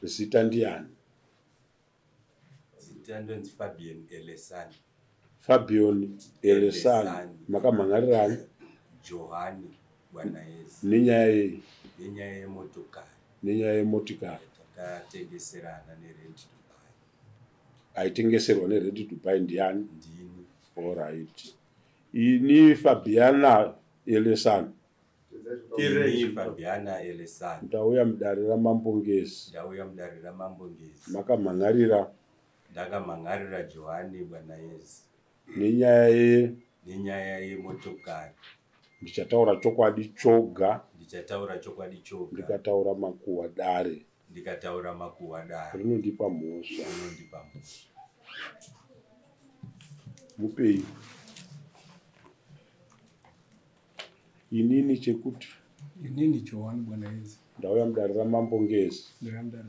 Zita ndiani? Zita ndonzi Fabian Elesani. Fabian Elesani. Elesani. Makamhan'arirani? Johani Bwanayezi. Nenyaya yei? Nenyaya yemotokari. Nenyaya yemotikari. Takatengeserana nerent to buy. Aitengeserwa nerent to buy ndiani? Ndini. Alright. Ini Fabiana Elesani. Ini Fabiana Elesani. Ndauya mudare raMambo Ngezi. Ndauya mudare raMambo Ngezi. Makamhan'arira. Ndakamhan'arira Johani Bwanayezi. Nenyaya ye Nenyaya yemotokari. Ndichataura chokwadi choga. Ndichataura chokwadi choga. Ndikataura makuhwa dare. Ndikataura makuhwa dare. Rinondipa mhosva. Rinondipa mhosva. Mupei. Inini chekuti. Inini Johani Bwanayezi. Ndauya mudare raMambo Ngezi. Ndauya mudare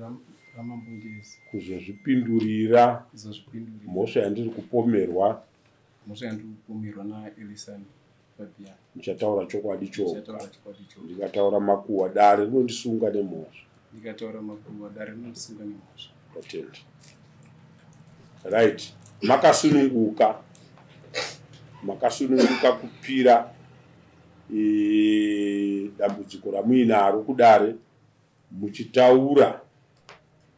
raMambo Ngezi. Kuzozvipindurira. Kuzozvipindurira. Mhosva yandiri kupomerwa. Mhosva yandiri kupomerwa naElisani Fabian. Ndichataura chokwadi choga. Ndichataura chokwadi choga. Ndikataura makuhwa dare rinondisunga nemhosva. Ndikataura makuhwa dare rinondisunga nemhosva. Ndatenda. Right. Makasununguka. Makasununguka kupira dambudziko ramuinaro kudare muchitaura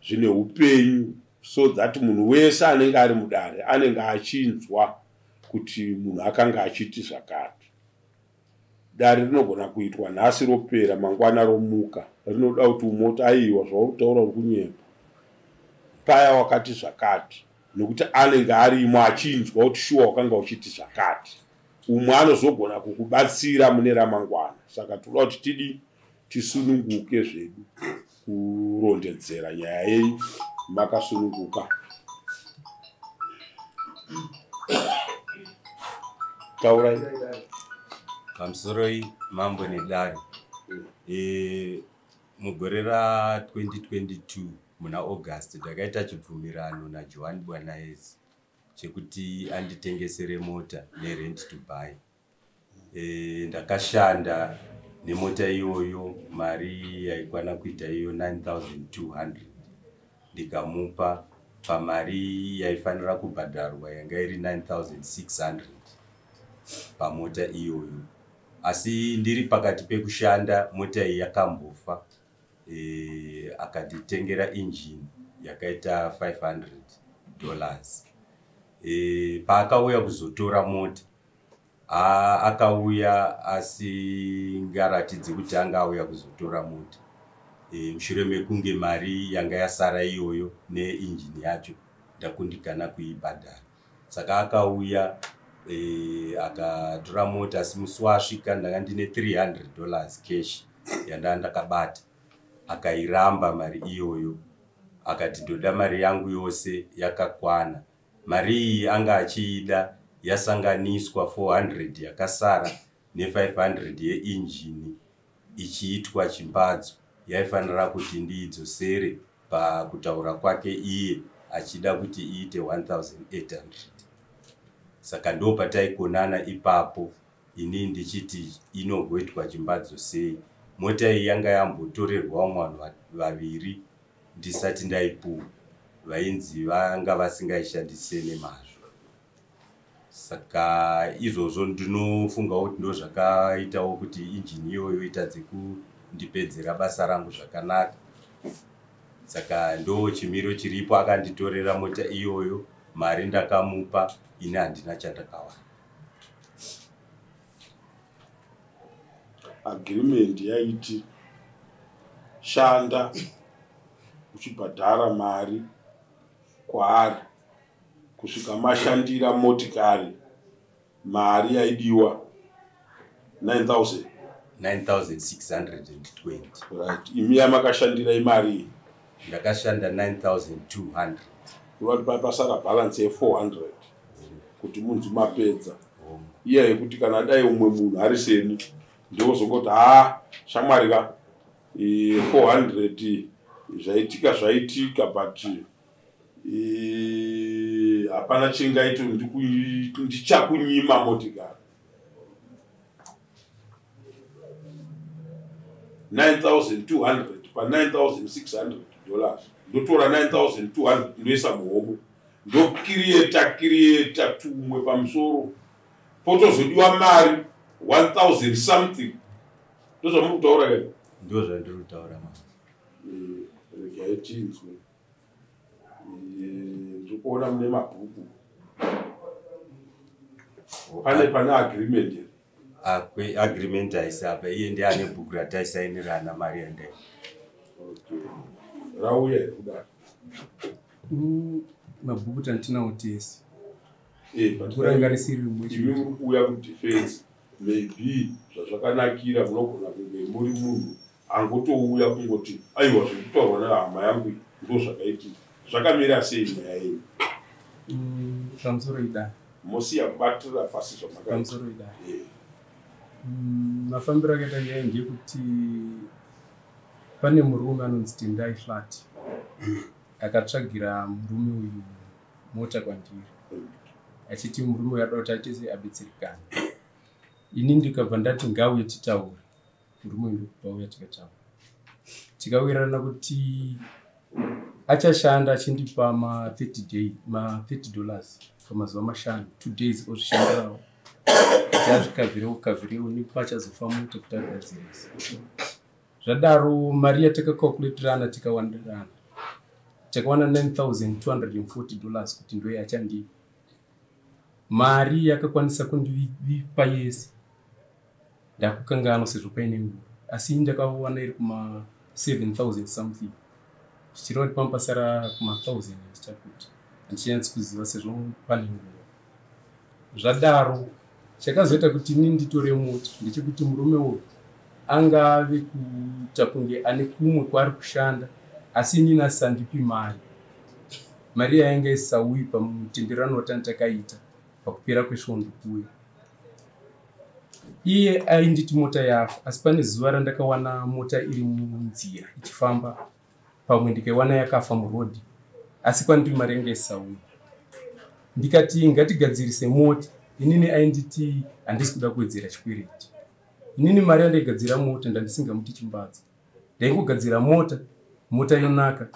zvine upenyu so that munhu wese anenge ari mudare anenge achinzwa kuti munhu akanga achiti zvakati. Dare rinogona kuitwa nhasi ropera mangwana romuka. Rinoda kuti umwe oti aiwa zvauri kutaura uri kunyepa. Paya wakati zvakati nekuti anenge arimo achinzwa kuti shuwa wakanga uchiti zvakati. Umwe anozogona kukubatsira mune ramangwana. Saka toda kuti tidi tisununguke zvedu kurondedzera nyaya yenyu makasununguka. Taurai. Pamusoroi mambo nedare. Mugore ra 2022 muna August ndakaita chibvumirano naJohani Bwanayezi chekuti anditengesere mota nerent to buy. Ndakashanda nemota iyoyo mari yaikwana kuita iyo 9200 ndikamupa pamari yaifanira kubhadharwa yanga iri 9600 pamota iyoyo. Asi ndiri pakati pekushanda mota iyi yakambofa. Akanditengera injini yakaita $500. Paakauya kuzotora mota akauya asingaratidzi kuti anga auya kuzotora mota. Mushure mekunge mari yanga yasara iyoyo neinjini yacho ndakundikana kuibhadhara. Saka akauya akatora mota, asi musi waasvika ndanga ndine $300 cash yandanga ndakabata. Akairamba mari iyoyo akati ndoda mari yangu yose yakakwana. Mari iyi anga achiida yasanganiswa 400 yakasara ne500 yeinjini ichiitwa chimbadzo. Yaifanira kuti ndiidzosere pakutaura kwake iye achida kuti iite 1800. Saka ndo pataikonana ipapo, ini ndichiti inogoitwa chimbadzo sei. Mota iyi yanga yambotorerwa vamwe vanhu vaviri ndisati ndaipuwa, vainzi vanga vasingaishandise nemazvo. Saka izvozvo ndinofungawo kuti ndozvakaitawo kuti injini iyoyo itadze kundipedzera basa rangu zvakanaka. Saka ndo chimiro chiripo, akanditorera mota iyoyo, mari ndakamupa, ini handina chandakawana. Agreement yaiti shanda uchibhadhara mari kwaari kusvika mashandira motikari mari yaidiwa 9000. 9620. Right. Imi yamakashandira imari? Ndakashanda 9200. Kureva pasara balance ye 400 kuti munzi mapedza. Iya yekuti kana dai umwe munhu ari seni ndozongoti ha shamwari ka 400 zvaitika zvaitika but hapana chingaiti ndichakunyima motikari. 9200 pa $9600 Ndotora 9200 ndoisa muhomwe, ndokirieta kirieta tumwe pamusoro, potozodiwa mari 1000 something. Ndozvamuri kutaura kai? Ndo zvandiri kutaura mama. Regai tinzwe. Ndiri kuona mune mabhuku, pane agreement here? Akwe agreement haisi apa, iye ndiye ane bhuku rataisainirana mari yandai. Okay, rauya here kudaro? Mabhuku tandinawo tese. But Bhuku ranga risiri rimwe imi chete. Muri kuuya kudefense, maybe zvazvakanakira munogona kunge muri munhu angotouya kungoti, "Aiwa, zviri kutaurwa nehama yangu iyi ndo zvakaitika." Zvakamira sei nyaya yenyu? Pamusoro idai. Mosiya kubatira pasi zvamakaita. Pamusoro idai. Mafambiro akaita nyaya ndeyekuti pane murume anonzi Tendai Flat akatsvagira murume uyu mota kwandiri, achiti murume uyu adoda kuti aite sei, abetserikane. Ini ndikabva ndati ngauye titaure. Murume uyu ndokubva auya, tikataura, tikawirirana kuti achashanda achindipa ma30 day, ma30 dollars pamazuva mashanu, 2 days ozvishandirawo kuti azvikavhirewo kavhirewo nepachazofa mota kuti agadzirise. Zvadaro mari yatakakakuletirana, tikawandirana, takawana $9240 kuti ndo yachandipa. Mari yakakwanisa kundipa yese ndakukanganwa sezvo paine nguva, asi ndakawana iri kuma 7000 something, zvichireva kuti pamupasara kuma 1000 ndichakuti handichanyatsi kuziva sezvo pane nguva. Zvadaro chakazoita kuti ini nditore mota ndechekuti murume uyu angave kuita kunge ane kumwe kwaari kushanda, asi inini asisandipi mari. Mari yainge isisauyi pamutenderano watani takaita pakupera kwesvondo kuya. Iye ainditi mota yafa, asi pane zuva randakawana mota iri munzira ichifamba, pamwe ndikaiwana yakafa murodhi, asi kwandiri mari yanga isisauyi. Ndikati ngatigadzirise mota, inini ainditi handisi kuda kuwedzera chikwereti. Inini mari yandaigadzira mota ndandisingamuti chimbadza, ndaingogadzira mota, mota yonaka,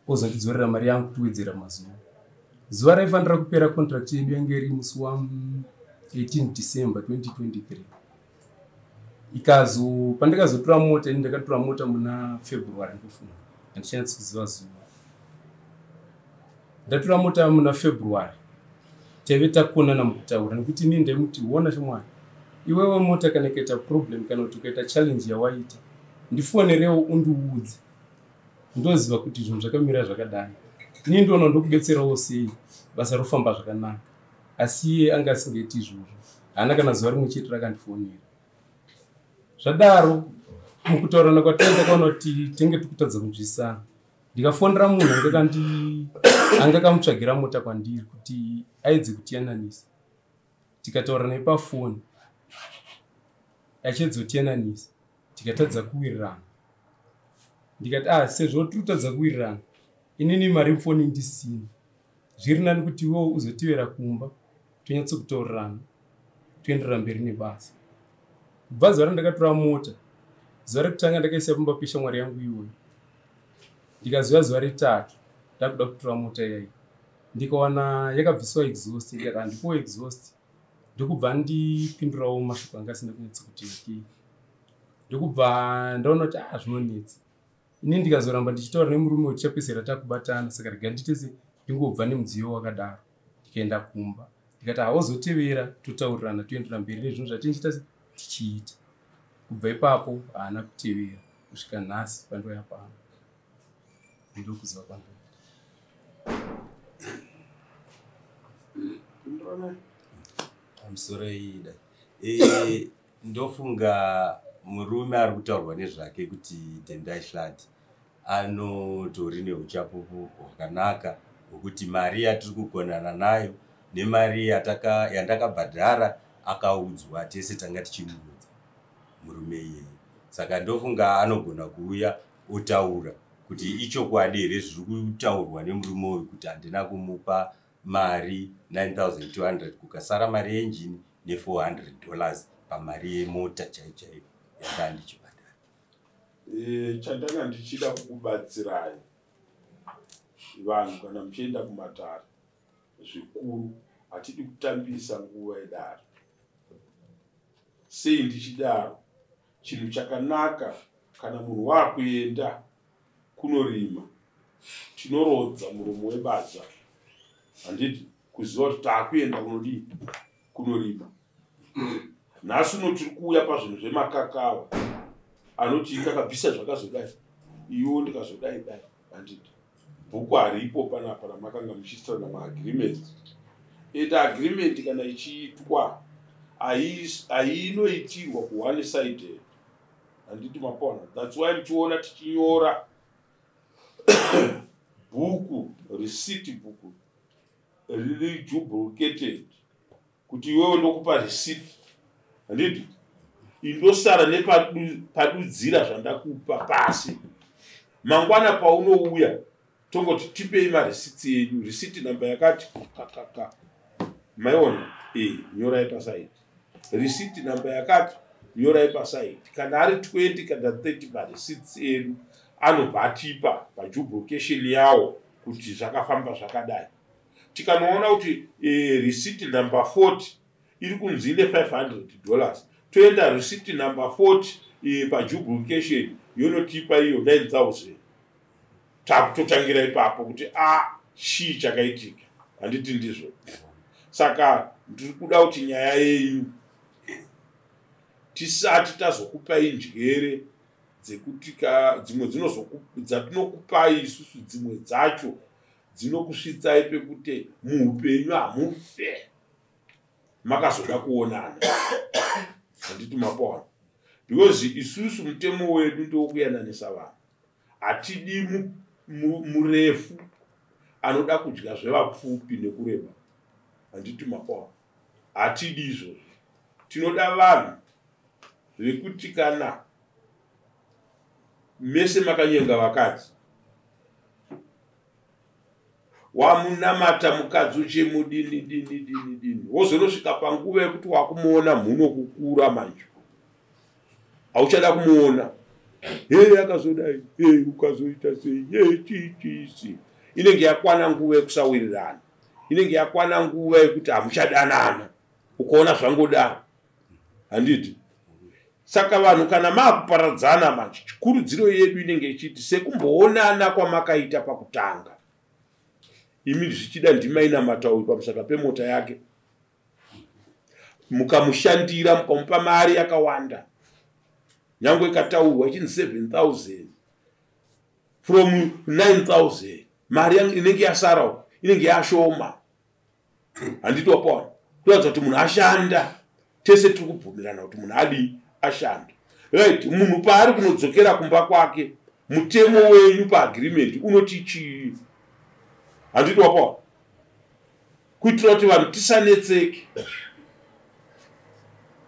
ozondidzorera mari yangu tiwedzera mazuva. Zuva raifanira kupera contract yedu yange iri musi wa18 December 2023. Ikazo pandakazotora mota, ini ndakatora mota muna February ndofunga, handichanatsi kuziva zuva. Ndatora mota muna February, taive takonana mukutaura nekuti inini ndaimuti, "Ona shamwari, iwewe mota kana ikaita problem kana kuti ukaita challenge yawaita, ndifonerewo undiudze, ndoziva kuti zvinhu zvakamira zvakadai, inini ndoona ndokubetserawo sei, basa rofamba zvakanaka." Asi iye anga asingaiti izvozvo, haana kana zuva rimwe chete rakandifonera. Zvadaro mukutaurana kwataita kaona kuti tinge tikutadza kunzwisana. Ndikafonera munhu anga kamutsvagira mota kwandiri kuti aedze kutiyananisa. Tikataura naye pafoni achiedza kutiyananisa, tikatadza kuwirirana. Ndikati, "Ah, sezvo tiri kutadza kuwirirana, inini mari mufoni ndisina, zviri nani kuti iwewo uzotivera kumba, tonyatsokutaurirana, toenderera mberi nebasa." Kubva zuva randakatora mota, zuva rekutanga ndakaisa pamba peshamwari yangu iyoyo. Ndikaziva zuva retatu ndakuda kutora mota iyai, ndikawana yakabviswa exhaust. Ndikati, "Handipowo exhaust." Ndokubva ndipindurawo mashoko anga asina kunyatsokuti okei. Ndokubva ndaona kuti, "Ah, zvinonetsa." Ini ndikazoramba ndichitaura nemurume tichapedzisira takubatana, saka rega nditese ndingobva nemudziyo wakadaro. Ndikaenda kumba, ndikati, "Hauzotevera, totaurirana, toendera mberi nezvinhu zvatinchiita tichiita." Kubva ipapo haana kutevera kusvika nhasi pandouya pano. Ndokuziva kwandoi. Pinduranai. Pamusoro ida. Ndofunga murume ari kutaurwa nezvake kuti Tendai Hlati anotori neuchapupu hwakanaka hwekuti mari yatiri kukonana nayo nemari yandakabhadhara akaudzwa, tese tanga tichimuudza murume iyeye. Saka ndofunga anogona kuuya otaura kuti ichokwadi here zviri kutaurwa nemurume uyu kuti handina kumupa mari 9200, kukasara mari yenjini ne400 dollars pamari yemota chai chaiyo yanga ndichibhadhara. Chandanga ndichida kukubatsirai Vanhu kana muchienda kumatare zvikuru, hatidi kutambisa nguva yedare. Sei ndichidaro? Chinhu chakanaka, kana munhu waakuenda kunorima, tinorodza muromo webadza, handiti? Kuziva kuti taakuenda kunodii, kunorima. Nhasi uno tiri kuuya pazvinhu zvemakakava anoti ndakabvisa zvakazodai, iwo ndikazodai dai, handiti? Bhuku haripo panapa ramakanga muchiisirana maagreements. And agreement kana ichiitwa, hainoitirwa kuone sided, handiti mapona? That's why muchiona tichinyora bhuku, receipt bhuku riri duplicated, kuti iwewe ndokupa receipt, handiti? Indosara nepadudzira zvandakupa pasi. Mangwana paunouya, tongoti tipei mareceipts enyu, receipt namba yakati kakaka, maiona? Nyorai paside receipt namba yakati, nyorai paside. Kana ari 20 kana 30 mareceipts edu, anobva atipa paduplication yawo kuti zvakafamba zvakadai. Tikanoona kuti receipt number 40 iri kunzi ine $500, toenda receipt number 40 paduplication yonotipa iyo 9000. Takutotangira ipapo kuti a chii chakaitika, handiti ndizvo? Saka ndiri kuda kuti nyaya yenyu, tisati tazokupai njere dzekuti dzimwe dzatinokupai isusu, dzimwe dzacho dzinokusvitsai pekuti muupenyu hamufe makazoda kuonana, handiti mapona? Because isusu mutemo wedu ndewokuyananisa vanhu. Hatidi murefu anoda kudya zvevapfupi nekureba, handiti mapona? Hatidi izvozvo. Tinoda vanhu vekuti kana mese makanyenga vakadzi, wamunamata mukadzi uchemudini dini dini dini, wozonosvika panguva yekuti wakumuona mhuno kukura manje, hauchada kumuona. He, akazodai, he, ukazoita sei, he, chii chisi. Inenge yakwana nguva yekusawirirana, inenge yakwana nguva yekuti hamuchadanana, ukaona zvangodaro, handiti? Saka vanhu kana maakuparadzana manje, kurudziro yedu inenge ichiti sekumboonana kwamakaita pakutanga, imi zvichida ndimainamata uyu pamusaka pemota yake, mukamushandira, mukamupa mari yakawanda, nyange ikataurwa ichinzi 7000 from 9000, mari inenge yasara inenge yashoma, handiti wapona? Kuratidza kuti munhu ashanda. Tese tiri kubvumirana kuti munhu adii? Ashanda, right? Munhu paari kunodzokera kumba kwake, mutemo wenyu paagreement unoti chii, handiti wapona? Kuitira kuti vanhu tisanetseke.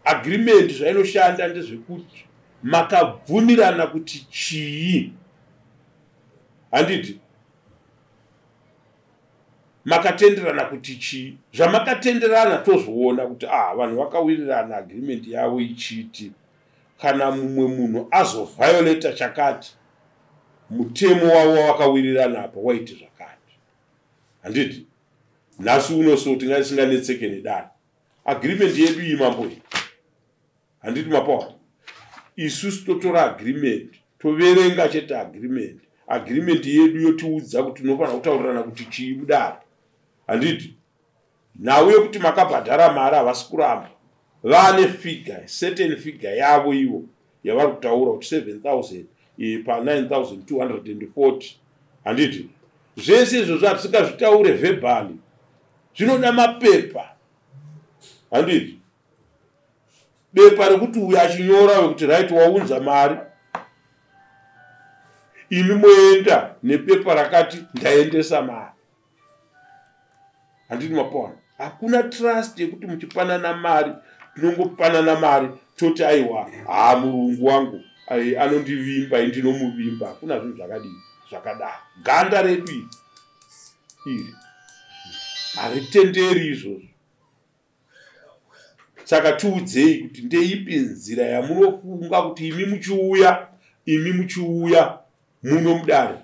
Agreement zvainoshanda ndezvekuti makabvumirana kuti chii, handiti? Makatenderana kuti chii? Zvamakatenderana tozviona kuti ah, vanhu vakawirirana agreement yavo ichiti kana mumwe munhu azoviolata chakati, mutemo wavo wavakawirirana apa waiti zvakati, handiti? Nhasi uno so tingasinganetseke nedare. Agreement yedu iyi, mambo, iyi, handiti mapawa? Isusu totora agreement, toverenga chete agreement. Agreement yedu yotiudza kuti tinofanira kutaurirana kuti chii mudare, handiti? Nhau yekuti makabhadhara mari, havasi kuramba. Vaane figure, certain figure yavo ivo yavari kutaura kuti 7000 pa9240, handiti? Zvese izvozvo hatisingazvitaure verbally, zvinoda mapepa, handiti? Bepa rekuti uyo achinyora wekuti right, waunza mari, imi moenda nepepa rakati ndaendesa mari, handiti mapona? Hakuna trust yekuti muchipanana mari, tinongopanana mari toti aiwa, haa, murungu wangu anondivimba, indinomuvimba. Hakuna zvinhu zvakadii zvakadaro. Ganda redu iri iri haritenderi izvozvo. Saka tiudzei kuti ndeipi nzira yamunofunga kuti imi muchiuya muno mudare.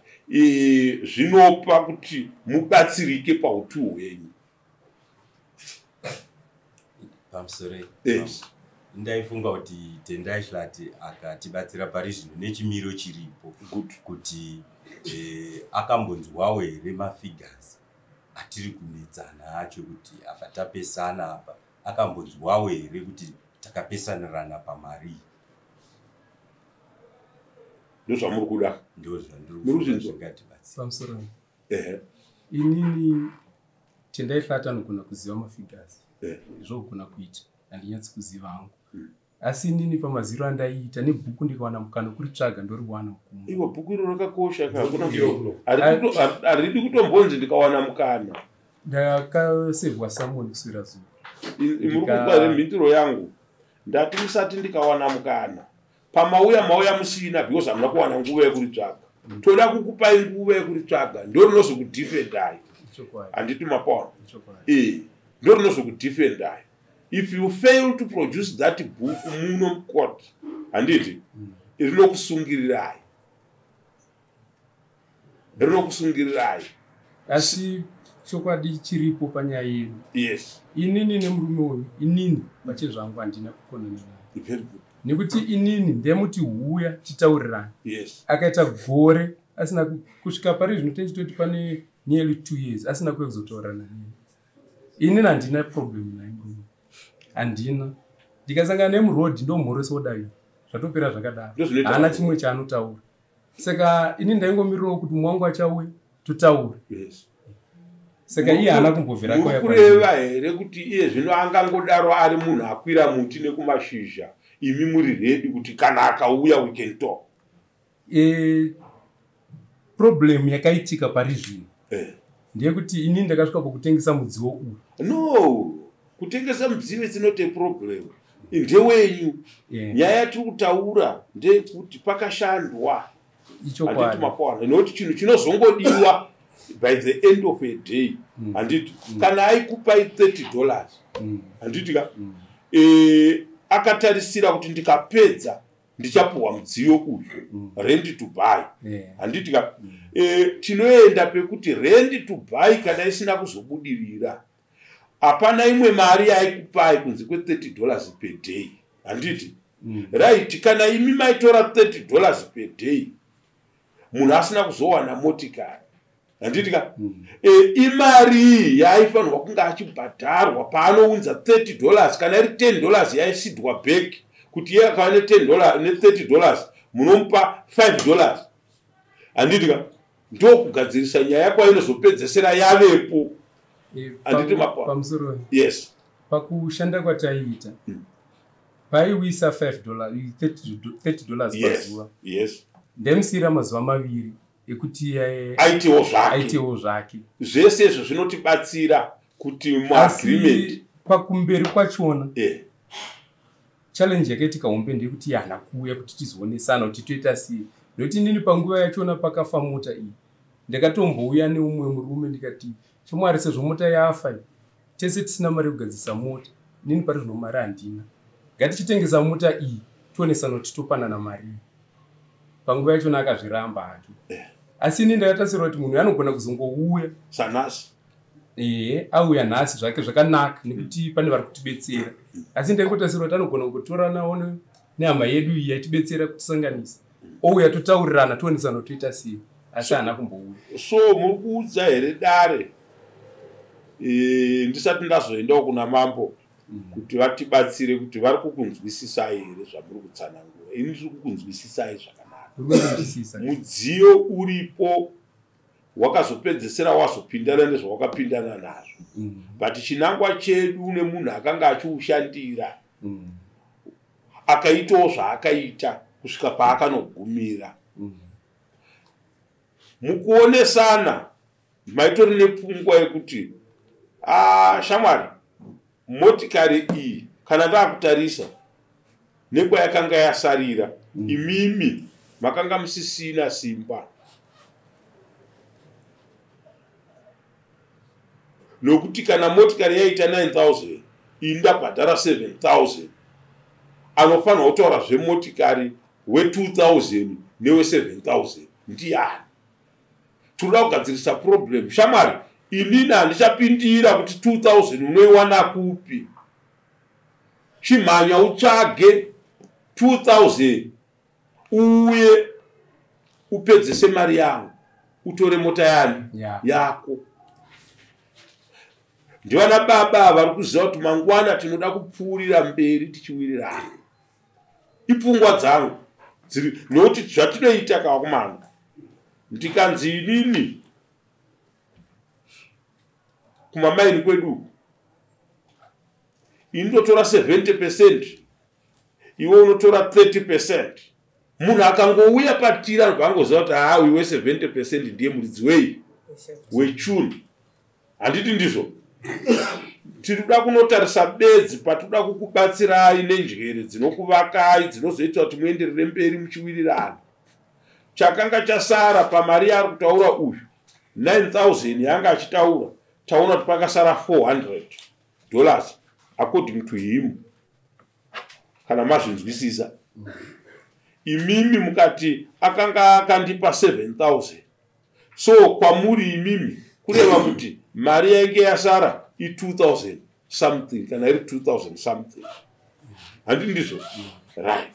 Zvinopa kuti mubatsirike pautu hwenyu. Pamusoro. Yes. Ndaifunga kuti Tendai Hlati akatibatsira pari zvino nechimiro chiripo. Good. Kuti akambonzwawo here mafigures atiri kunetsana acho, kuti apa tapesana apa, akambonzwawo here kuti takapesanirana pamari? Ndozvamuri kuda? Ndo zvandiri Muri kufunga kuzvinzwa? zvingatibatsira. Pamusoro. Ehe. Inini, Tendai Hlati anogona kuziva mafigures. Zvogona kuita handinyatsi kuziva hangu, asi inini pamaziro andaiita nebhuku, ndikawana mukana wekuritsvaga ndoriwana mukumba. Iwo bhuku iro rakakosha ka, hakuna. Iro. Haridi kutombonzi ndikawana mukana. Ndakasevhwa summon kuswera zuva. Muri kunzwa here mhinduro yangu? Ndati musati ndikawana mukana. Pamauya, mauya musina, because hamuna kuwana nguva yekuritsvaga. Toda kukupai nguva yekuritsvaga, ndo rinozokudhifendai. Chokwadi. Handiti mapaona? Chokwadi. Ndo rinozokudhifendai if you fail to produce that book muno mucourt, handiti? Rinokusungirirai, rinokusungirirai. Asi chokwadi chiripo panyaya yedu, inini nemurume uyu, inini pachezvangu handina kukonana naye. Very good. Nekuti inini ndemuti huya titaurirane. Akaita gore asina kusvika pari zvino, techitoti pane nearly 2 years asina kuuya kuzotaurirana neni. Inini handina problem naye murume, handina. Ndikasangana nemurodhi ndomhoresa dayo, zvatopera zvakadaro. Ndozvinoita Haana vanhu. chimwe chaanotaura. Saka ini ndaingomirirawo kuti mumwe wangu achauya totaura. Saka iye haana kumbobvira Muri akauya. kureva here kuti iye zvino angangodaro ari munhu akwira muti nekumashizha, imi muri ready kuti kana akauya we can talk? Problem yakaitika pari zvino ndeyekuti inini ndakasvika pakutengesa mudziwo uyu. No, kutengesa mudziyo it's not a problem, ndewenyu. Nyaya yatiri kutaura ndeyekuti pakashandwa, handiti? Ichokwadi. Makwana nokuti chinhu chinozongodiwa by the end of a day, handiti? Kana aikupai $30, handiti ka, akatarisira kuti ndikapedza ndichapuhwa mudziyo uyu, rent to buy, handiti ka? Tinoenda pekuti rent to buy kana isina kuzobudirira, hapana imwe mari yaikupai kunze kwe$30 per day, handiti? Right, kana imi maitora $30 per day, munhu asina kuzowana motikari, handiti ka, imari iyi yaaifanirwa kunge achibhadharwa paanounza $30. Kana iri $10 yaisidwa back, kuti iye akava ne10 ne$30 munomupa $5, handiti ka? Ndokugadzirisa nyaya kwainozopedzesera yavepo. Handiti mapona? Pamusoro. Yes. Pakushanda kwataiita, paiwisa $5, $30 pazuva, ndaimusiyira mazuva 2 ekuti aitewo zvake. Aitewo zvake. Zvese izvo zvinotibatsira kuti muagreement. Asi pakumberi kwachona, challenge yakaitika hombe ndeyekuti haana kuuya kuti tizoonesana kuti toita sei, nekuti inini panguva yachona pakafa mota iyi, ndakatombouya neumwe murume ndikati, "Chomwari, sezvo mota yafa iyi, tese tisina mari yekugadzirisa mota, inini pari zvino mari handina, ngatichitengesa mota iyi tionesana kuti topanana mari iyi." Panguva yachona akazviramba hake, asi ini ndakatarisirwa kuti munhu anogona kuzongouya. Sanhasi. Ehe, auya nhasi zvake zvakanaka nekuti pane vari kutibetsera, asi ndaingotarisirwa kuti anogona kungotoranawo nehama yedu iyi yaitibetsera kutisanganisa, ouya totaurirana tionesana kuti toita sei, asi haana kumbouya. So muri kuudza here dare, ndisati ndazoendawo kuna mambo kuti vatibatsire, kuti vari kukunzwisisai here zvamuri kutsanangura? Ini ndiri kukunzwisisai zvakanaka. Uri kunzwisisa. Mudziyo uripo wakazopedzesera wazopindana nezvawakapindana nazvo, but chinangwa chedu nemunhu akanga achiushandira, akaitawo zvaakaita kusvika paakanogumira, mukuonesana maitori nepfungwa yekuti, "Ah, shamwari, motikari iyi kana ndaakutarisa nekwayakanga yasarira, imimi makanga musisina simba, nokuti kana motikari yaita 9000, ini ndabhadhara 7000, anofanirwa kutaura zvemotikari we2000 newe7000 ndiani?" Tinoda kugadzirisa problem. Shamwari, inini handichapindira kuti 2000 unoiwana kupi. Chimhanya utsvage 2000 uye upedzese mari yangu, utore mota yani yako. Ndivana baba vari kuziva kuti mangwana tinoda kupfuurira mberi tichiwirirana. Ipfungwa dzangu dziri nokuti zvatinoita kawakumana, ndikanzi inini kumamaini kwedu ini ndotora 70%, iwe unotora 30%. Munhu akangouya patiri anobva angoziva kuti haa, uyu we70% ndiye muridzi wei wechunhu. Handiti ndizvo? Tiri kuda kunotarisa bedzi patinoda kukubatsirai nenjere dzinokuvakai, dzinozoita kuti muenderere mberi muchiwirirana. Chakanga chasara pamari yaari kutaura uyu, 9000 yaanga achitaura, taona kuti pakasara $400 according to him. Kana mazvinzwisisa imimi, mukati akanga akandipa 7000, so kwamuri imimi kureva kuti mari yainge yasara i2000 something, kana iri 2000 something. Handi ndizvo? Right.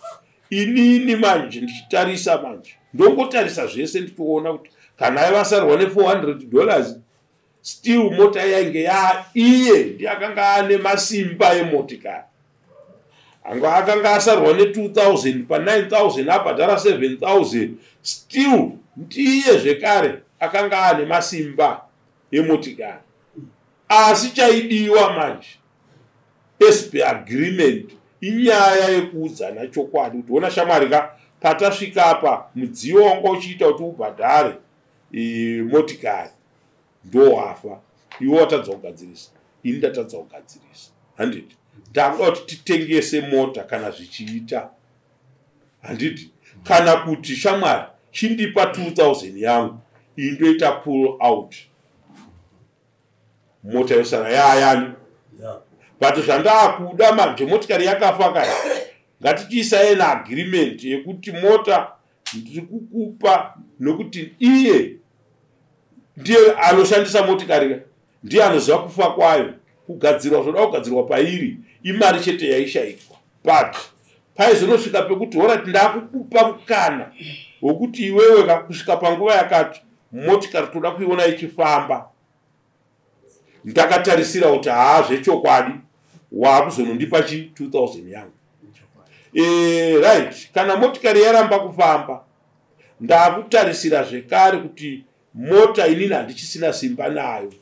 Inini manje ndichitarisa manje, ndongotarisa zvese ndichiona kuti kana aivasarwa ne$400, still mota yainge yaiye ndiye akanga ane masimba emotikari. Anga akanga asarwa ne2000 pa9000, abhadhara 7000, still ndiye zvekare akanga ane masimba emotikari. Asi chaidiwa manje as per agreement inyaya yekuudzana chokwadi kuti, ona shamwari ka, patasvika apa mudziyo wanga uchiita kuti ubhadhare motikari ndowafa, iwe watadza kugadzirisa, ini ndatadza kugadzirisa, handiti? Ndakuda kuti titengese mota kana zvichiita, handiti? Kana kuti shamwari, chindipa 2000 yangu, iyi ndoita pull out, mota yosara yaayani. But zvandaakuda manje, motikari yakafa kaya, ngatichiisai naagreement yekuti mota ndiri kukupa nokuti iye ndiye anoshandisa motikari, ndiye anoziva kufa kwayo, kugadzirwa zvoda kugadzirwa pairi, imari chete yaishayikwa. But paizonosvika pekuti alright, ndakukupa mukana wekuti iwewe kusvika panguva yakati motikari toda kuiona ichifamba, ndakatarisira kuti haa, zvechokwadi waakuzonondipa chi 2000 yangu. Right, kana motikari yaramba kufamba, ndakutarisira zvekare kuti mota inini handichisina simba nayo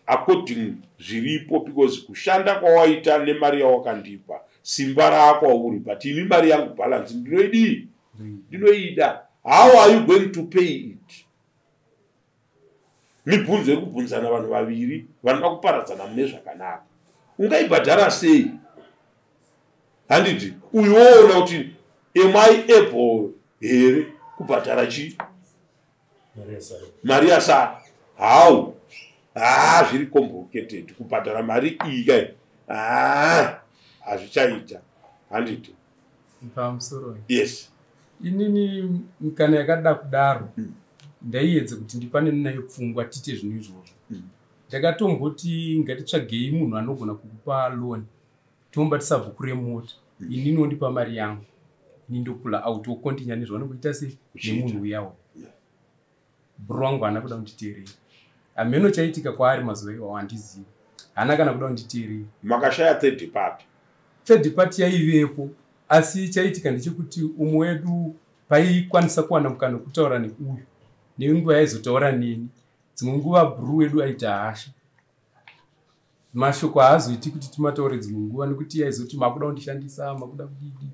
according zviripo, because kushanda kwawaita nemari yawakandipa, simba raakwauri, but ini mari yangu balance ndinoidii? Ndinoida. How are you going to pay it? Mibvunzo iri kubvunzana vanhu vaviri vanoda kuparadzana mune zvakanaka. Ungaibhadhara sei? Handiti uyu woona kuti am I able here kubhadhara chii, mari yasara? How? Haa, zviri complicated kubhadhara mari iyi kai. Haa, hazvichaita, handiti? Pamusoro. Yes. Inini kana yakada kudaro, ndaiedza kuti ndipane nayo pfungwa, tiite zvinhu izvozvo. Ndakatomboti ngatitsvagei munhu anogona kukupa loan, tomubatisa bhuku remota, inini wondipa mari yangu, ini ndopulla out, wocontinue nezvaunongoita sei nemunhu uyawo. Bro wangu haana kuda kunditeerera. Hameno chaitika kwaari mazuva iwawo, handizivi. Haana kana kuda kunditeerera. Makashaya third party? Third party yaivepo, asi chaitika ndechekuti umwe wedu paikwanisa kuwana mukana wekutaura neuyu, nenguva yaizotaura neni, dzimwe nguva bro wedu aita hasha, mashoko haazoiti kuti timataure dzimwe nguva, nekuti aizoti makuda kundishandisa, makuda kudidi.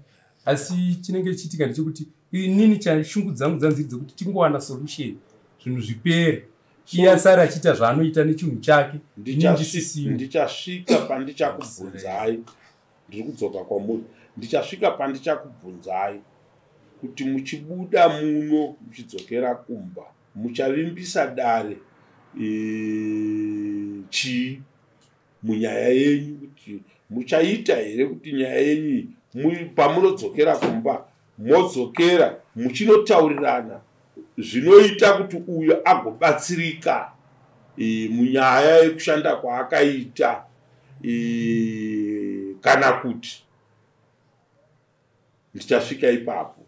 Asi chinenge chiitika ndechekuti inini shungu dzangu dzanziri dzekuti tingowana solution, zvinhu zvipere, iye asari achiita zvaanoita nechinhu chake, ini ndisisimo. Ndichasvika pandichakubvunzai, ndiri kudzoka kwamuri, ndichasvika pandichakubvunzai kuti muchibuda muno muchidzokera kumba muchavimbisa dare chii munyaya yenyu, kuti muchaita here kuti nyaya yenyu pamunodzokera kumba modzokera muchinotaurirana. Zvinoita kuti uyo agobatsirika munyaya yekushanda kwaakaita, kana kuti ndichasvika ipapo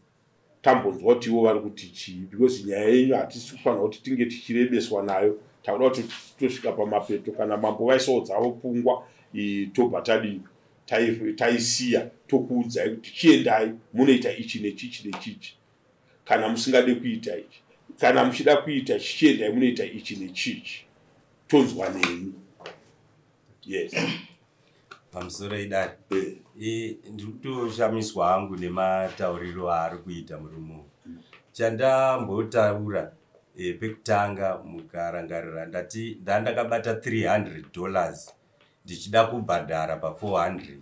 tambonzwa kuti ivo vari kuti chii, because nyaya yenyu hatisi kufanira kuti tinge tichirebeswa nayo. Takuda kuti tosvika pamapeto, kana mambo vaisawo dzavo pfungwa, tobva tadii, taisiya, tokuudzai kuti chiendai munoita ichi nechichi nechichi. Kana musingade kuita ichi, kana muchida kuita chichiendai munoita ichi nechichi, tonzwa nemi. Yes. Pamusoro idari. Ndiri kutoshamiswa hangu nematauriro aari kuita murume uyu. Chandambotaura pekutanga, mukarangarira, ndati ndandakabata $300 ndichida kubhadhara pa400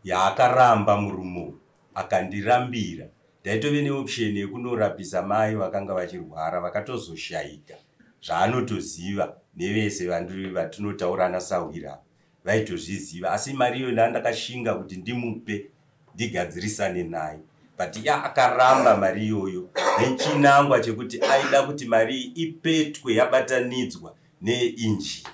yaakaramba murume uyu, akandirambira. Ndaitove neoption yekunorapisa mai vakanga vachirwara, vakatozoshayika, zvaanotoziva nevese vatinotaura nasahwira vaitozviziva. Asi mari iyoyo ndandakashinga kuti ndimupe ndigadzirisane naye, but ya akaramba mari iyoyo nechinangwa chekuti aida kuti mari iyi ipetwe yabatanidzwa neinjini,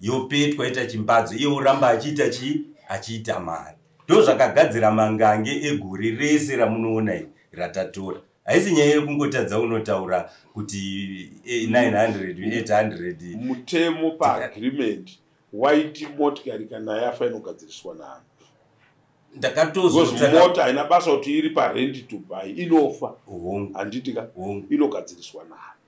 yopetwa ita chimbadzo, iye oramba achiita chii, achiita mari. Ndo zvakagadzira mangange egore rese ramunoona iri ratatora. Haisi nyaya yekungotadza unotaura kuti 900, 800. Mutemo paagreement waiti motikari kana yafa inogadziriswa nani? Ndakatozomota haina basa kuti iri parent to buy, inofa, handiti ka? Inogadziriswa nani?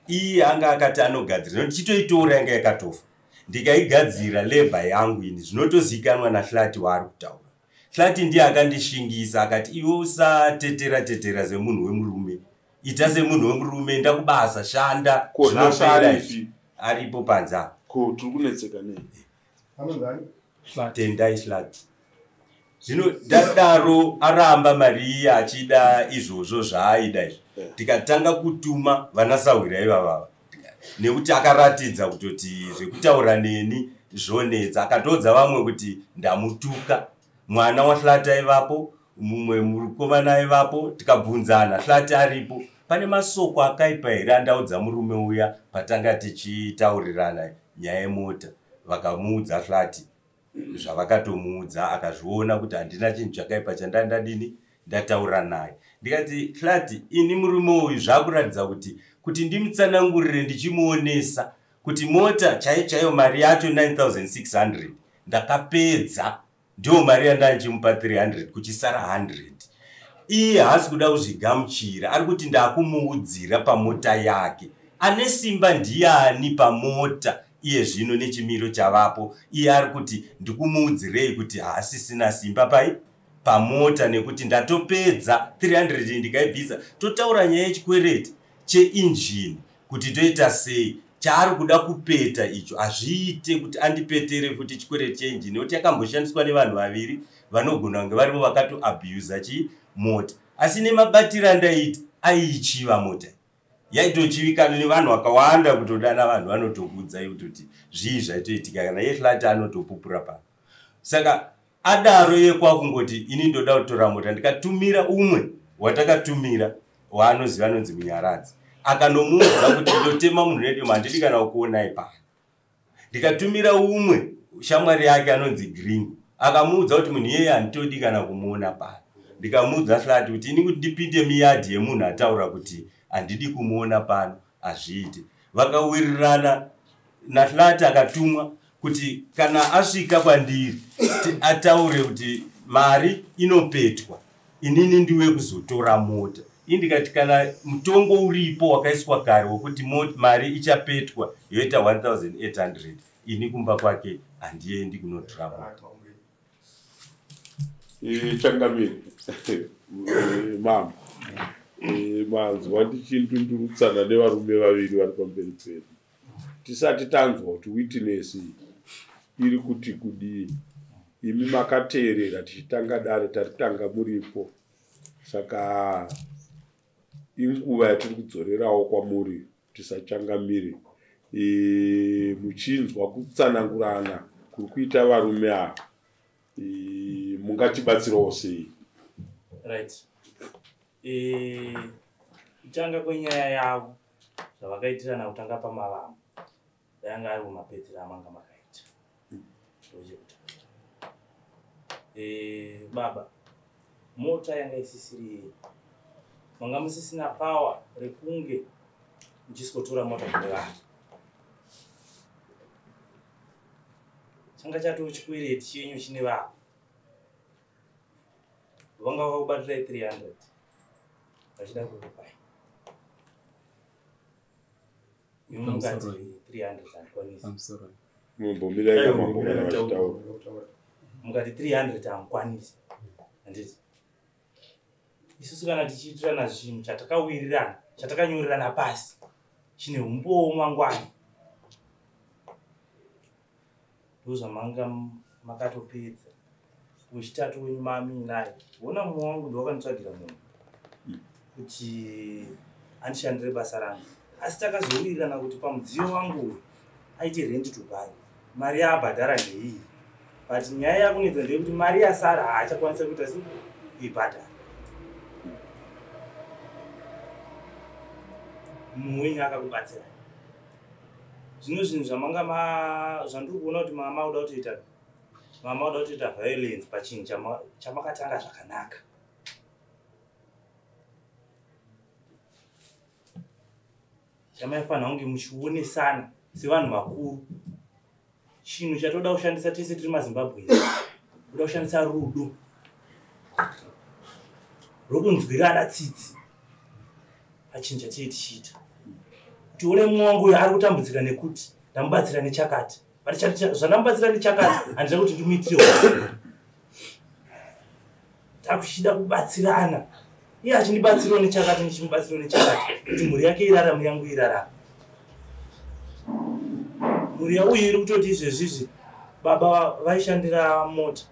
Iye anga akati anogadzira, nokuti chitoitora yanga yakatofa, ndikaigadzira labour yangu ini. Zvinotozivikanwa naHlati waari kutaura. Hlati ndiye akandishingisa, akati, "Iwe usatetera tetera semunhu wemurume, ita semunhu wemurume, enda kubasa, shanda." Ko nhasi Zvinopera aripi? Izvi. Aripo panze apa. Ko tiri kunetseka nei? Anonzani? Tendai Hlati. Zvino ndadaro aramba mari iya achida izvozvo zvaaida izvi, tikatanga kutuma vanasahwira ivavava, nekuti akaratidza kutoti zvekutaura neni zvonetsa. Akatoudza vamwe kuti ndamutuka. Mwana waHlati aivapo, mumwe mukomana aivapo. Tikabvunzana, Hlati aripo, pane masoko akaipa here andaudza murume uya patanga tichitaurirana nyaya yemota? Vakamuudza Hlati zvavakatomuudza, akazviona kuti handina chinhu chakaipa chandandadini ndataura naye. Ndikati, "Hlati, ini murume uyu zvakuratidza kuti ndimutsanangurire ndichimuonesa kuti mota chaiyo chaiyo mari yacho 9600 ndakapedza, ndiyo mari yandandichimupa 300, kuchisara 100. Iye haasi kuda kuzvigamuchira, ari kuti ndakumuudzira pamota yake. Ane simba ndiani pamota iye zvino nechimiro chavapo? Iye ari kuti ndikumuudzirei kuti haasisina simba pai pamota, nekuti ndatopedza 300 ndikaibvisa. Totaura nyaya yechikwereti cheinjini kuti toita sei. Chaari kuda kupeta icho hazviite kuti andipetere futi chikwereti cheinjini, nekuti yakamboshandiswa nevanhu vaviri vanogona kunge varivo vakatoabusa chimota. Asi nemabatiro andaiita, aiichiva mota, yaitochivikana nevanhu vakawanda, kutodana vanhu vanotokuudzai kutoti zvii zvaitoitika. Kana yehlati anotopupura pano. Saka adaro iye kwakungoti ini ndoda kutora mota. Ndikatumira umwe watakatumira waanoziva anonzi Munyaradzi, akanomuudza kuti ndotema munhu nedemo, handidi kana kukuonai pano. Ndikatumira umwe shamwari yake anonzi Green, akamuudza kuti munhu iyeye handitodi kana kumuona pano. Ndikamuudza Hlati kuti ini kuti ndipinde muyadhi yemunhu ataura kuti handidi kumuona pano hazviite. Vakawirirana naHlati, akatumwa kuti kana asvika kwandiri ataure kuti mari inopetwa, inini ndiwe kuzotora mota. Ii ndikati kana mutongo uripo wakaiswa kare wekuti mari ichapetwa yoita 1800, ini kumba kwake handiendi kunotora mota. Changamire, mama, manzwa tichindundurutsana nevarume vaviri vari pamberi pedu. Tisati tanzwa kuti witness iri kuti kudii, imi makateerera tichitanga dare, taritanga muripo, saka inguva yatiri kudzorerawo kwamuri tisachangamire. Muchinzwa kutsanangurana kuri kuita varume ava, mungatibatsirawo sei? Right. Kutanga kwenyaya yavo zvavakaitirana kutanga pamavambo dayanga ari kumapedzero amanga makaita. Ndochekutanga. Baba, mota yanga isisiri yenyu. Manga musisina power rekunge muchisikotora mota kune vanhu. Changa chatoo chikwereti chenyu chine vanhu. Vanga vakakubatirai 300 vachida kukupai. Imi mukati 300 handikwanisi. Mumbomirai mambo kana vachitaura. Mukati 300 hamukwanisi. Handiti? Isusu kana tichiitirana zvinhu chatakawirirana, chatakanyorerana pasi, chine umbowo mangwana. Ndozvamanga makatopedza. Wechitatu wenyu mami naye. Wona mumwe wangu ndowakanditsvagira munhu kuti andishandire basa rangu. Asi takazowirirana kuti pamudziyo wangu uyu aite rent to buy. Mari yaabhadhara ndeiyi. But nyaya yakunetsa ndeyekuti mari yasara haachakwanisa kuita sei kuibhadhara. Mumwe wenyu akakubatsirai. Zvino zvinhu zvamanga zvandiri kuona kuti mama uda kutoita mama uda kutoita violence pachinhu chamakatanga zvakanaka. Chamaifanira kunge muchionesana sevanhu vakuru. Chinhu chatoda kushandisa tese tiri maZimbabwe. Kuda kushandisa rudo rokunzwirana tsitsi pachinhu chatiri tichiita. Kuti one mumwe wangu uyu ari kutambudzika nekuti ndamubatsira nechakati. But zvandamubatsira nechakati handida kuti ndimuitire. Takuchida kubatsirana. Iye achindibatsirawo nechakati ndichimubatsirawo nechakati kuti mhuri yake irarame yangu irarame. Mhuri yauyu iri kutoti izvezvizvi baba vaishandira mota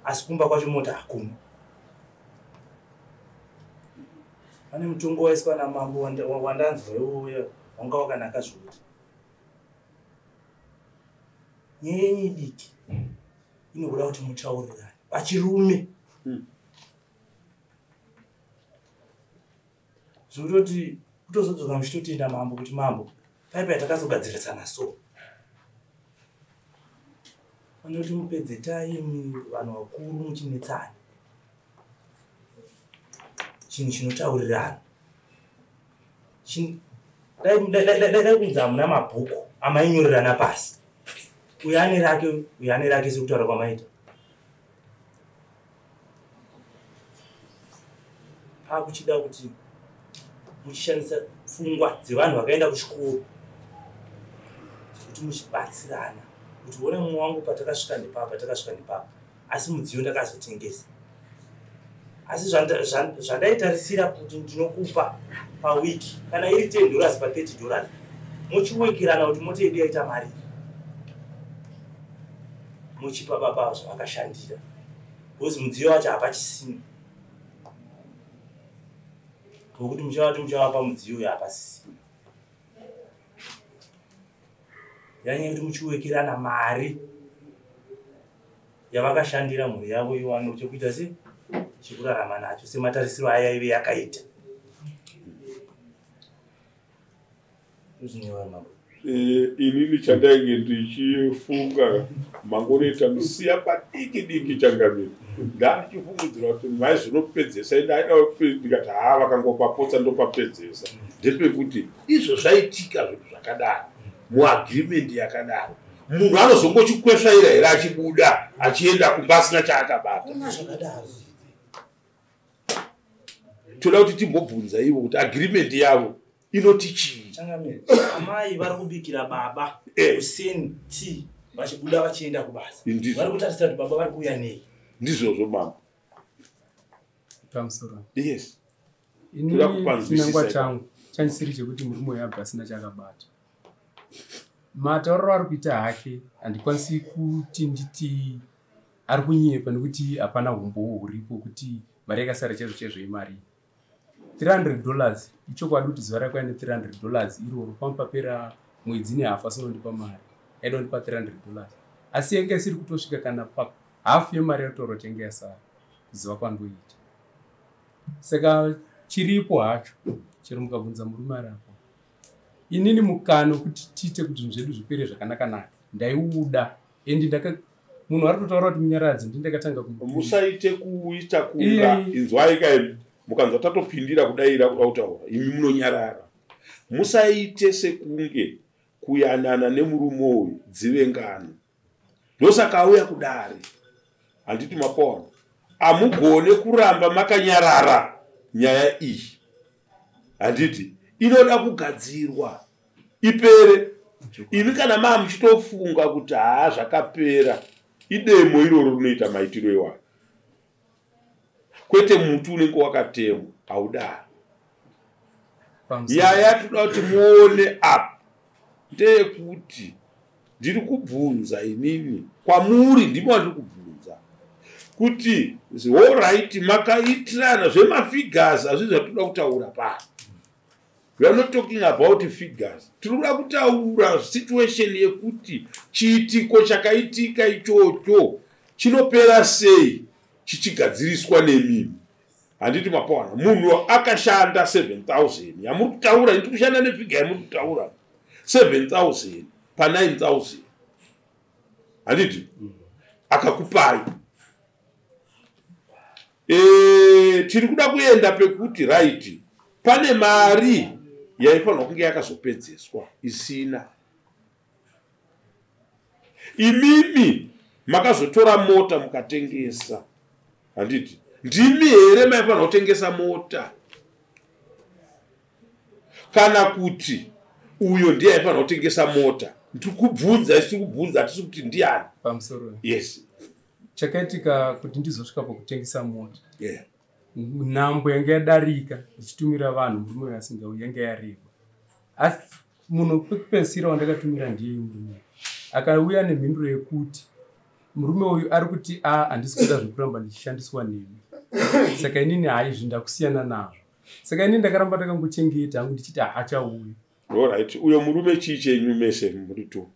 asi kumba kwacho mota hakuna. Pane mutongo waiswa namambo wandanzwa iwoyo wanga wakanaka zvokuti. Nyaya yenyu idiki inokuda kuti mutaurirane vachirume. Zvekutoti kutozodzoka muchitotenda mambo kuti mambo paipai takazogadzirisana so. Panoti mupedze time vanhu vakuru muchinetsana. Chinhu chinotaurirana. Dai kunzi hamuna mabhuku amainyorerana pasi. Uyu ane rake, uyu ane rake sekutaura kwamaita. Pakuchida kuti muchishandisa pfungwa dzevanhu vakaenda kuchikoro dzekuti muchibatsirana kuti one mumwe wangu patakasvika nepapa takasvika nepapa asi mudziyo ndakazotengesa. Asi zvandaitarisira kuti ndinokupa pawiki kana iri $10 pa $30 muchiwekirana kuti mota yedu yaita mari muchipa baba zvavakashandira because mudziyo wacho hapachisina. Ngokuti muchavati muchavapa mudziyo uyu hapasisina. Yanyaya kuti muchiwekirana mari yavakashandira mhuri yavo iwano chekuita se chekurarama nacho sematarisiro aya yaive yakaita. Inini chandainge ndichifunga mangonoita musiya padiki diki changamire. Ndandichifungidzira kuti maizonopedzesa ndikati haa vakangopapotsa ndopapedzesa. Ndepekuti izvo zvaitika zvinhu zvakadaro muagreement yakadaro munhu anozongochikwesvaira here achibuda achienda kumba asina chaakabata. Toda kuti timbobvunza ivo kuti agreement yavo inoti chii. Changamire, amai vari kubikira baba kuseni tea vachibuda vachienda kubasa. Vari kutarisira kuti baba vari kuuya nei. Ndizvozvo mambo. Pamusoro. Yes. Toda kupanzwisisa. Chinangwa changu chanisiri chekuti murume uyu abva asina chakabata. Matauriro ari kuita hake handikwanisi kuti nditi ari kunyepa nekuti hapana humbowo huripo kuti mari yakasara chaizvo chaizvo imari. $300 ichokwadi kuti zuva rako ane $300 iroro pamupapera mwedzi nehafu asinondipa mari aida kundipa $300 asi yanga isiri kutosvika kana pahafu yemari yataurwa kuti yanga yasara kuziva kwandoita. Saka chiripo hacho Chero mukabvunza murume ari apo, inini mukana wekuti tiite kuti zvinhu zvedu zvipere zvakanaka-naka ndaiuda, and ndaka munhu ari kutotaura kuti Munyaradzi ndi ndakatanga kumutuma. Musaite kuita kunga Iye. Inzwai kaimi, mukanzwa tatopindira kudaira kuda kutaura, imi munonyarara. Musaite sekunge kuyanana nemurume uyu dzive ngano. Ndosaka auya kudare. Handiti mapona? Amugone kuramba makanyarara nyaya iyi. Handiti inoda kugadzirwa ipere. Imi kana maa muchitofunga kuti haa, zvakapera, idemo iroro rinoita maitiro iwayo. Kwete, muti unenge wakatemwa haudaro. Pamusoro. Nyaya toda kuti muone apa ndeyekuti ndiri kubvunza inini kwamuri, ndimo wandiri kubvunza kuti alright, makaitirana zvemafigures, hazvi zvatoda kutaura pano. We are not talking about figures. Tiri kuda kutaura situation yekuti chiitiko chakaitika ichocho chinopera sei chichigadziriswa nemimi. Handiti mapawana? Munhu akashanda 7000 yamuri kutaura, ndiri kushanda nefigure yamuri kutaura, 7000 pa9000, handiti akakupai? Tiri kuda kuenda pekuti right, pane mari yaifanirwa kunge yakazopedzeswa isina. Imimi makazotora mota mukatengesa, handiti ndimi here maifanirwa kutengesa mota, kana kuti uyo ndiye aifanirwa kutengesa mota? Ndiri kubvunza, isi tiri kubvunza, hatisi kuti ndiani. Pamusoro. Yes. Chakaitika kuti ndizosvika pakutengesa mota, nhambo yanga yadarika ndichitumira vanhu, murume uyu asingauyi, yanga yareba. Asi munhu pekupedzisira wandakatumira ndiye murume uyu. Akauya nemhinduro yekuti murume uyu ari kuti a, handisi kuda zvekuramba ndichishandiswa nemi, saka inini haizvi, ndakusiyana nazvo. Saka inini ndakaramba ndakangochengeta hangu ndichiti haachauyi. Alright, uyo murume chii chenyu mese muri two?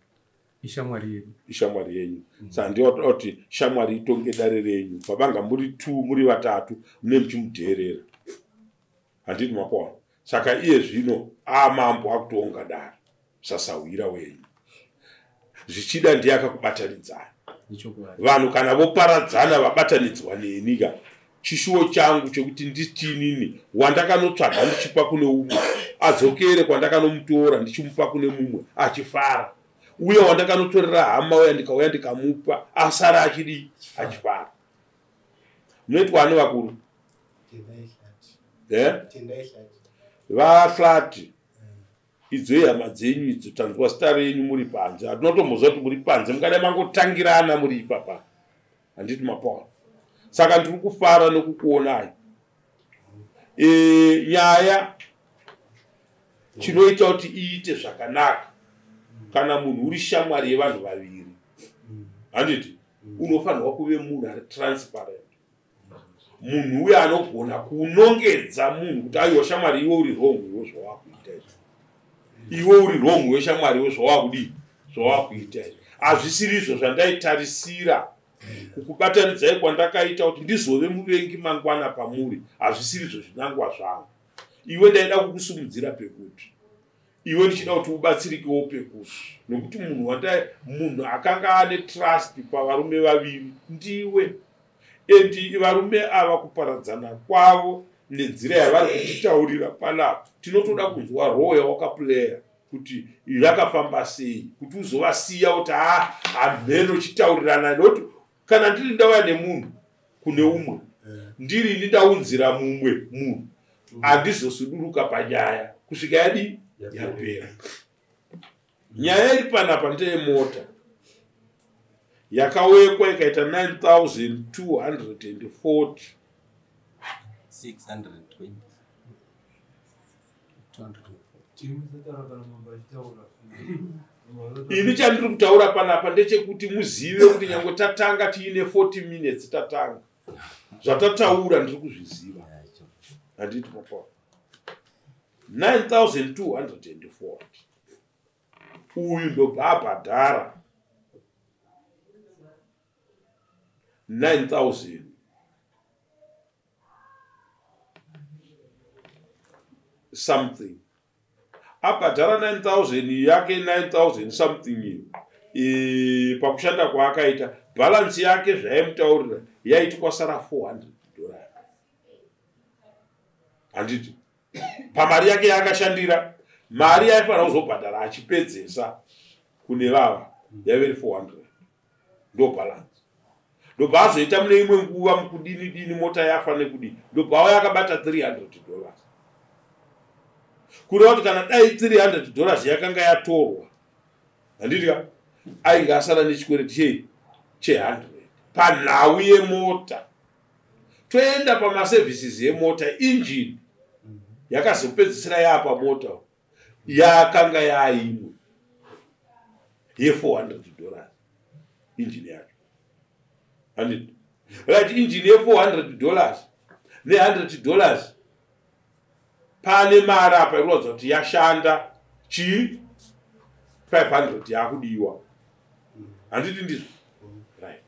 Ishamwari yedu. Ishamwari yenyu. Saka ndiwatoda kuti shamwari itonge dare renyu. Pabanga muri two, muri vatatu, mune muchimudheerera, handiti mapaona? Saka iye zvino amambo akutonga dare sasahwira wenyu, zvichida ndiye akakubatanidzana. Ichokwadi. Vanhu kana voparadzana vabatanidzwa neni ka, chishuwo changu chekuti nditinini wandakanotsvaga ndichipa kune umwe adzokere kwandakanomutora ndichimupa kune mumwe achifara, uye wandakanotorera hama uya ndikauya ndikamupa asara achidii? Achifara. Munoitwa ani vakuru? Eh? Vahlati, idzo ihama dzenyu idzo. Tanzwa zita renyu muri panze, hatinotomboziva kuti muri panze, mungadai mangotangirana muri ipapa, handiti mapaona? Saka ndiri kufara nekukuonai. Nyaya chinoita kuti iite zvakanaka, kana munhu uri shamwari yevanhu vaviri, handiti unofanirwa kuve munhu ari transparent, munhu uyo anogona kunongedza munhu kuti aiwa shamwari, iwe uri wrong, iwe zvawakuita izvi, iwe uri wrong, iwe shamwari, iwe zvawakudii, zvawakuita izvi hazvisiri izvo zvandaitarisira kukubatanidzai kwandakaita kuti ndizove muvengi mangwana pamuri, hazvisiri izvo zvinangwa zvangu. Iwe ndaida kukusimudzira pekuti iwe ndichida kuti ubatsirikewo pekuti, nokuti munhu wandai, munhu akanga ane trust pavarume vaviri ndiwe, and varume ava kuparadzana kwavo nenzira yavari kutitaurira panapa, tinotoda kunzwa role yawakaplaya kuti yakafamba sei kuti uzovasiya kuti ha, hamheno, chitaurirana. Nokuti kana ndiri ndauya nemunhu kune umwe, ndiri ini ndaunzira mumwe munhu, handizosuduruka panyaya kusvika yadii? Yapera. Nyaya iri panapa ndeyemota yakawekwa ikaita 9240. 620. 240. Ini chandiri kutaura panapa ndechekuti muzive kuti nyange tatanga tiine 40 minutes tatanga, zvatataura ndiri kuzviziva, handiti papa? 9240, uyu ndobva abhadhara 9000. something. Abhadhara 9000 yake, 9000 something iyo, pakushanda kwaakaita, balance yake zvaimutaurira yaiti kwasara $400, handiti? Pamari yake yaakashandira, mari yaifanira kuzobhadhara achipedzesa kune vava yaive iri 400, ndo balance. Ndobva azoita mune imwe nguva mukudini dini, mota yafa nekudini, ndobva auya akabata $300. Kureva kuti kana dai $300 yakanga yatorwa, handiti ka, ainge asara nechikwereti chei? Che100 panhau yemota. Toenda pamaservices emota. Injini yakazopedzisira yaapa mota yakanga yaimwe ye$400, injini yacho, handiti? Right, injini ye$400 ne$100, pane mari apa ikuratidza kuti yashanda chii? 500 yakudiwa, handiti ndizvo? Right,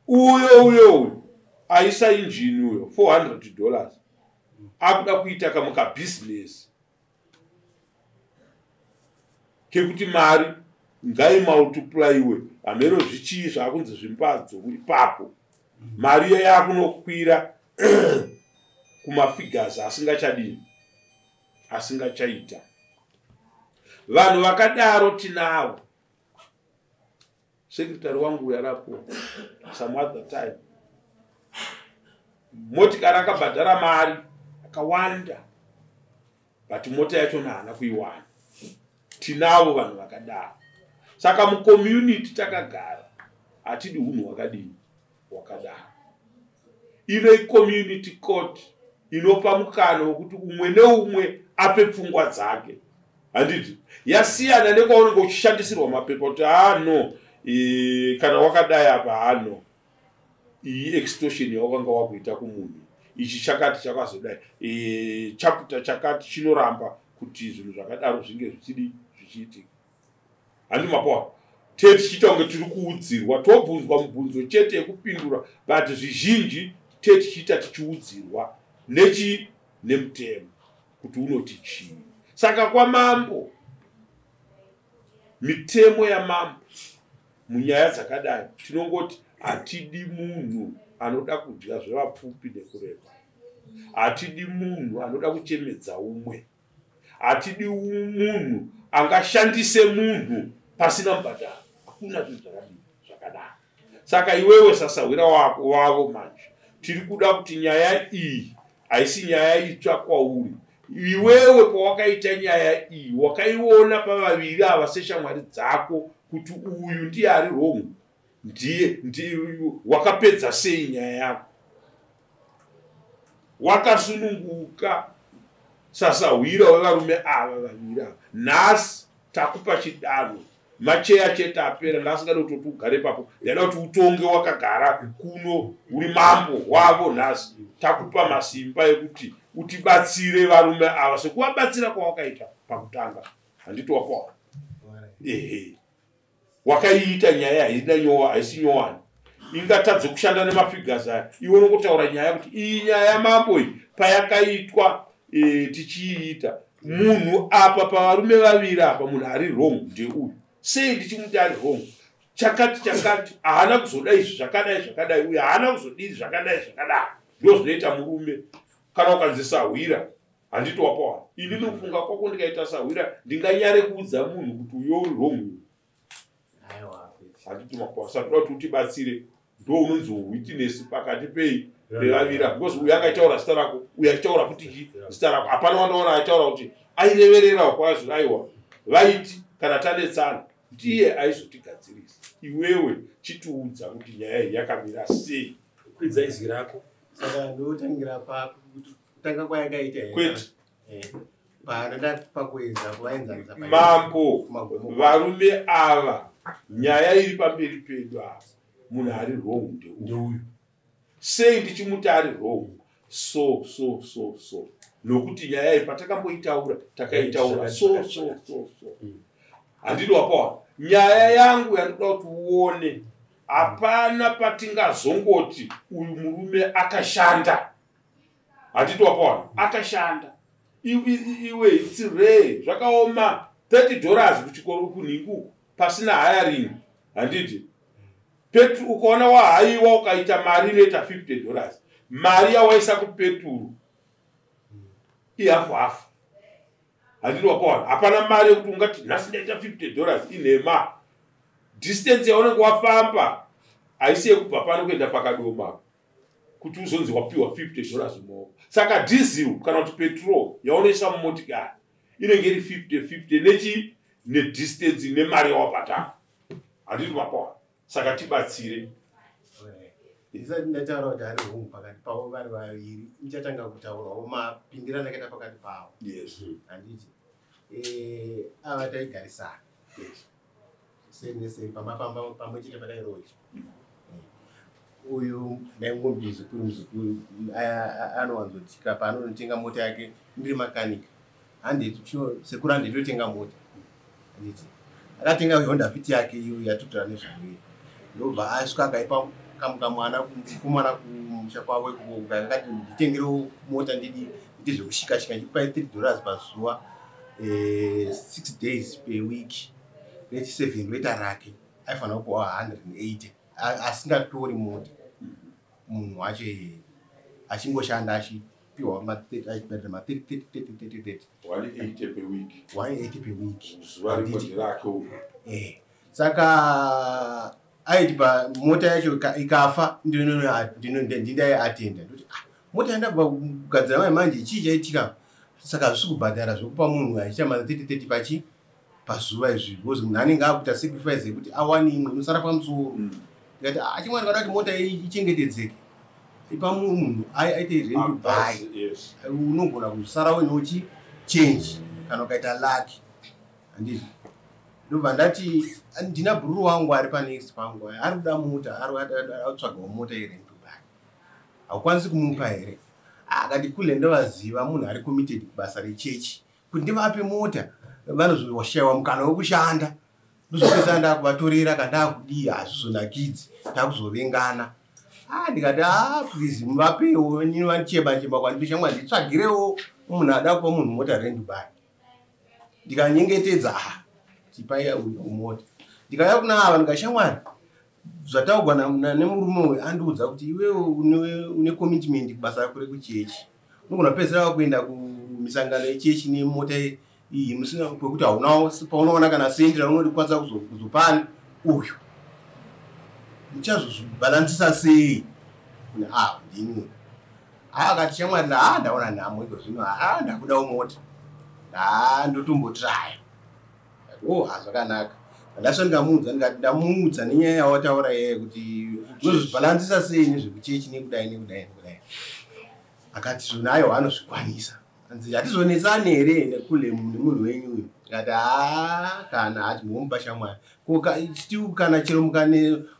uyo uyo uyo aisa injini uyo $400, akuda kuita kamwe kabhizinesi kekuti mari ngaimultiplyiwe, hameno zvichii zvaakunzi zvimbadzo ipapo. Mari iyo yakunokwira kumafigures asingachadini, asingachaita. Vanhu vakadaro tinavo. Secretary wangu yarapo some other time, motikari akabhadhara mari akawanda, but mota yachona haana kuiwana. Tinavo vanhu vakadaro. Saka mucommunity takagara, hatidi unhu hwakadini? Hwakadaro. Ino icommunity court inopa mukana wekuti umwe neumwe ape pfungwa dzake, handiti? Yasiyana nekwaunenge uchishandisirwa mapepa kuti hano kana wakadai apa, hano iyi extortion yawakanga wakuita kumunhu, ichi chakati chakazodai, chapter chakati chinoramba kuti zvinhu zvakadaro zvinge zvichidi zvichiitika, handi mapoa? Te tichiita kunge tiri kuudzirwa, tobvunzwa mubvunzo chete yekupindura, but zvizhinji te tichiita tichiudzirwa nechi nemutemo kuti unoti chii. Saka kwamambo, mitemo yamambo munyaya dzakadai, tinongoti hatidi munhu anoda kudya zvevapfupi nekureba, hatidi munhu anoda kuchemedza umwe, hatidi munhu angashandise munhu pasina mubhadharo. Hakuna zvinhu zvakadii zvakadaro. Saka iwewe sasahwira wavo manje, tiri kuda kuti nyaya iyi haisi nyaya itsva kwauri. Iwewe pawakaita nyaya iyi, wakaiona pavaviri ava seshamwari dzako kuti uyu ndiye ari wrong, ndiye ndiye. Wakapedza sei nyaya yako wakasununguka sasahwira wevarume ava vaviri ava? Nhasi takupa chidanho, macheya chete apera. Ndasingadi kutoti ugare ipapo, ndaida kuti utonge wakagara kuno uri mambo wavo. Nhasi takupa masimba ekuti utibatsire varume ava sekuvabatsira kwawakaita pakutanga, handiti wapawa? Ehe, wakaiita nyaya haina nyowa, haisi nyowani, ingatadze kushanda nemafigures aya. Iwe unongotaura nyaya kuti iyi nyaya yamambo iyi payakaitwa, tichiiita, munhu apa pavarume vaviri apa, munhu ari wrong ndeuyu. Sei ndichimuti ari wrong? Chakati chakati, haana kuzoda izvi zvakadai zvakadai, uye haana kuzodii zvakadai zvakadai. Ndo zvinoita murume kana ukanzi sahwira, handiti wapawa? Ini nokufunga kwako, ndikaita sahwira, ndinganyare kuudza munhu kuti uyo uri wrong, handiti mapawa? Saka toda kuti utibatsire. Ndo unonzi witness pakati pei? Pevaviri, because uyu angaitaura zita rako, uyu achitaura futi chi zita rako. Hapana wandaona achitaura kuti airevererawo kwazvo. Aiwa, vaiti kana tanetsana ndiye aizotigadzirisa. Iwewe chitiudza kuti nyaya iyi yakamira sei. Kwidza izwi rako. Saka ndotangira pa kutanga kwayakaita here? Kwete. Panoda pakuedza kuvaenzanisa Mambo, kumagumo. varume ava, nyaya iri pamberi pedu ava, munhu ari wrong ndeuyu. Sei ndichimuti ari wrong? So so so so, nokuti nyaya iyi patakamboitaura, takaitaura so so so so, handidi wapawa? Nyaya yangu yandoda kuti uone, hapana patingazongoti uyu murume akashanda. Hatiti wapawana akashanda. Iwe it's rare, zvakaoma. $30 kuchikoro kunhingu pasina hiring, handiti? Petro ukaona wahaiwa ukaita mari inoita $50, mari yawaisa kupeturu ihafu hafu, handiti wapawana? Hapana mari yekuti ungati nhasi ndaita $50, inhema. Distance yaunenge wafamba haisi yekubva pano kuenda pakadoma kuti uzonzi wapiwa $50 mumaoko. Saka diesel kana kuti petrol yaunoisa mumotikari inenge iri 50-50 nechi nedistance nemari yawabhadhara, handiti mapawa? Saka tibatsire. Ndisati ndataura kuti ari wrong pakati pavo vari vaviri, ndichatanga kutaurawo mapindirano akaita pakati pavo. Handiti ava taigarisana seri neseri pamba pamba pamwe chete patairoja. Uyu ndaingombi muzukuru, muzukuru anowanzotika paanonotenga mota yake, ndiri makanika, handiti? Sekuru, handitotenga mota, handiti? Akatenga Honda Fit yake iyo yatotora nezvayo, ndobva asvika akaipa kamwana mukomana kumusha kwavo ikoko. Akati, "Nditengerewo mota, ndidi ndite zvekushikashika, ndikupai $3 pazuva, 6 days per week." Rechi 7 roita rake. Aifanira kupiwa 180, asingatori mota munhu wacho iyeye, achingoshanda achipiwa achibhadhara ma 30 30 30 30. 180 per week. 180 per week. Zuva rimwe nderake uko. Saka aiti pamota yacho ikafa ndindai atenda. Ndoti, "Ah, mota yandabva kugadzira mai manje, chii chaitika?" Saka hazvisi kubhadhara zvokupa munhu achiita ma 30 30 pachi pazuva izvi, because munhu anenge akuita sacrifice yekuti awane imwe inosara pamusoro. Ndikati, "Ah, chimwari, kada kuti mota iyi ichengetedzeke, ipa munhu aite rent to buy." Unogona kusara uinewo chi change kana ukaita lucky, handizvo? Ndobva ndati ndina bhururu wangu ari panext pangu, ari kuda mota, ari kutsvagawo mota yerent to buy, haukwanisi kumupa here? Akati, "Kule, ndovaziva, munhu ari committed kubasa rechechi. Kuti ndivape mota vanozoshayiwa mukana wekushanda, ndozopesa ndakuvatorera kandakudii, hazvizonakidzi, takuzovengana." Ah, ndikati, "A, please muvapewo." Nini vandichema chema kwandiri, "Shamwari, nditsvagirewo munhu ada kupa munhu mota rent buy." Ndikanyengetedza, "Ah, tipai uyo mota." Ndikauya kuna ava, ndikati, "Shamwari, zvataugwa nemurume uyu, andiudza kuti iwewe une commitment kubasa rako rekuchechi, unogona kupedzisira wakuenda kumisangano yechechi nemota iyi musina kwekuti hauna paunoona kana sendi raunokwanisa kuzopani uyu, muchazozvibhalansisa sei?" Ah, ndini. Akati, "Shamwari, a ndaona nhamo iko zvino, a ndakudawo mota, ha ndotombotraya." "O, ha, zvakanaka." Ndasva ndikamuudza, ndikati ndamuudza nenyaya yawataura iyeye kuti unozvibhalansisa sei nezvekuchechi nekudai nekudai nekudai. Akati zvona aiwa, anozvikwanisa. Anzi, "Hatizonetsani here nekule nemunhu wenyu uyu?" Ndikati, "Haa, kana hachimbomupa shamwari. Still kana chero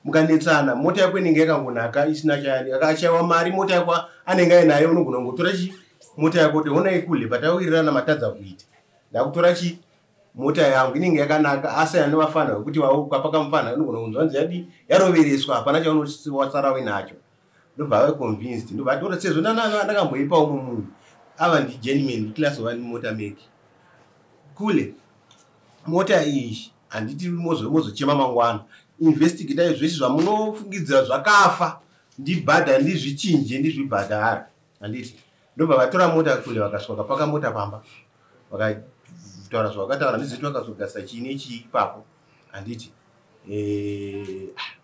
mukanetsana, mota yako inenge yakangonaka isina chayani. Akashaiwa mari, mota yako anenge ainayo, unogona kungotora chi mota yako kuti honai kule, patawirirana matadza kuita, ndakutora chi mota yangu, inenge yakanaka." Asiyana nevafana vekuti ukapaka mufana unogona kunzwa nzi yadi yarovereswa, hapana chaunowasara uinacho. Ndobva ave convinced, ndobva atora. Sezvo ndakamboipa umwe munhu, ava ndijourneyman class one motor mech. "Kule, mota iyi handiti mozochema mangwana. Investigatai zvese zvamunofungidzira zvakafa, ndibhadhara, ndizvichinje, ndizvibhadhara, handiti?" Ndobva vatora mota kule, vakasvika vakapaka mota pamba, vakataura zvavakataura, ndiziti vakazogasa chii nechii ipapo, handiti?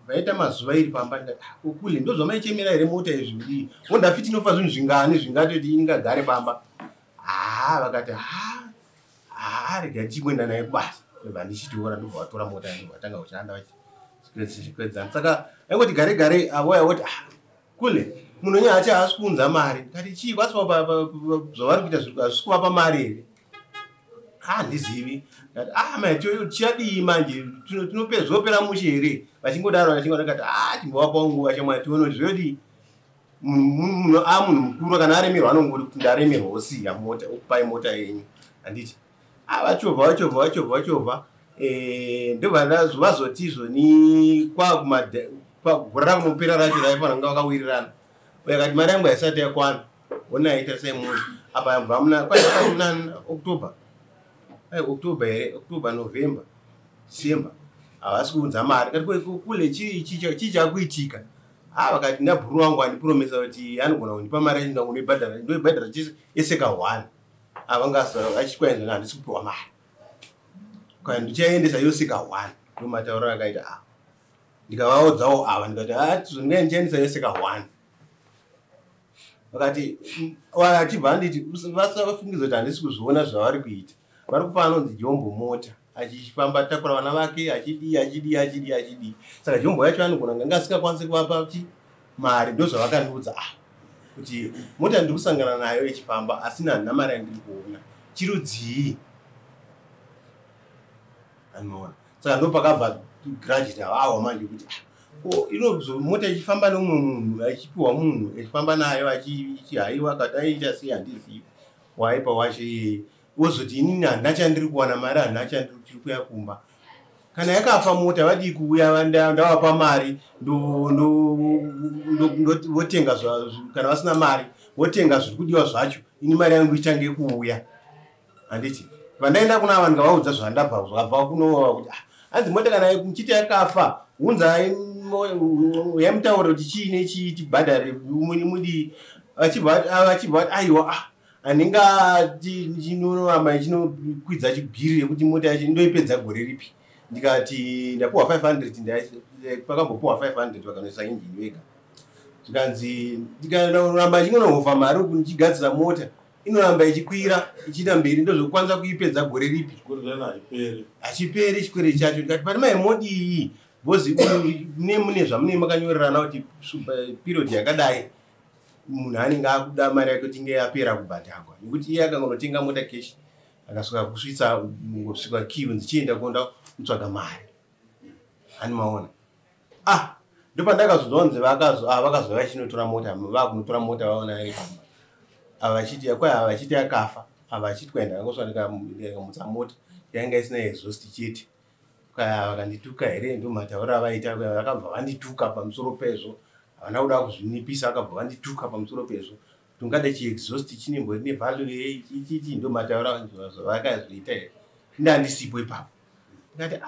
Vaita mazuva iri pamba. Ndikati, "Ah, kule, ndozvamaichemera here mota izvi kudii? Honda Fit inofa zvinhu zvingani zvingatoti ingagare pamba?" Ha, vakati, "Ha ha, rega tichimboenda naye kubasa." Ndobva ndichitora, ndobva vatora mota, ndobva vatanga kushanda vachikwedzana. Saka aingoti gare gare avoya voti, "Ah, kule, munhu wenyu hachi haasi kuunza mari." Ndikati, "Chii kwasi zvavari kuita hazvisi kuvapa mari here?" "Handizivi." Ndati, "Ah, mai, tichadii manje? Zvopera mushe here?" Vachingodaro, vachingodaro, ndikati, "Ah, timbovapawo nguva shamwari, tione kuti zvodii." Munhu a munhu mukuru kana aremerwa anongori kuti ndaremerwa, osiya mota, okupai mota yenyu, handiti? Ah, vachovha, vachovha, vachovha, vachovha, ndobva vazoti izvoni kwagore rakunopera racho raifanira kunge vakawirirana, uyo akati mari yangu haisati yakwana. Onai tarisai muone apa bva muna muna October, ai October here, October, November, December, havasi kuunza mari. Kati kule chii chii chakuitika? A vakati nabhuru wangu andipromisa kuti anogona kundipa mari yacho, ndangonoibhadhara, ndoibhadhara chese yese ka1. Avanga achikwaenzana, handisi kupiwa mari kana ndichaendesa yose ka1. Ndomatauriro akaita. A ndikavaudzawo ava, ndikati ndingai ndichaendesa yose ka1. Vakati vachibva anditi vasafungidza kuti handisi kuzviona zvavari kuita. Vari kupa anonzi Jombo mota, achifamba takura vana vake, achidii, achidii, achidii, achidii. Saka Jombo yacho anogona nganga asingakwanisi kuvapa chi mari. Ndozvavakandiudza kuti mota ndiri kusangana nayo ichifamba, asina, handina mari yandiri kuona, chirudzii anoona. Saka ndopakabva grudge awa manje kuti ko inozo mota ichifamba neumwe munhu, achipiwa munhu achifamba nayo, achihaiwa kati aiita sei, handizivi waipa wacho iyeye. Wozoti inini handina chandiri kuwana mari, handina chandiri kuya kumba. Kana yakafa mota, vadii kuuya ndavapa mari, votenga? Kana vasina mari, votenga zviri kudiwa zvacho, ini mari yangu ichange kuuya, handiti? Vandaenda kuna ava, ndikavaudza zvandabva, zvakabva kunova kuti hanzi mota kana muchiti yakafa, unzai yamutaura kuti chii nechii, tibhadhare mudii. Vachibva aiwa, handingati ndichinoramba ichinokwidza chibhiri yekuti mota yacho ndoipedza gore ripi. Ndikati ndapiwa 500, pakambopiwa 500 vakanoisa injini vega. Zvikanzi ndikaramba ndichingonohofa mari uku ndichigadzira mota, inoramba ichikwira ichiita mberi, ndozvokwanisa kuipedza gore ripi? Hachiperi chikwereti chacho. Ndikati pane mai modii, because mune zvamunee makanyorerana kuti period yakadai munhu anenge akuda mari yake kuti inge yapera kubhadharwa, nekuti iye akangonotenga mota cash, akasvika kusvitsa ngosvika kiu ndichienda kuenda kutsvaga mari, hani maona? Ndopandakazonzwa kunzi vakazouya vachinotora mota, vakunotora mota, vaona iri pamba. Ava vachiti kwai, ava vachiti yakafa, ava vachiti kwai ndakangosva ndikamutsa mota, yainga isina exhaust chete. Kwai vakandituka here, ndomatauriro avaita. Vakabva vandituka pamusoro pezvo, havana kuda kuzvinipisa, vakabva vandituka pamusoro pezvo. Tungada chiexhaust chinembori nevalue yei, chichichi, ndomatauriro zvavakazoita here. Ndandisipo ipapo. Ndikati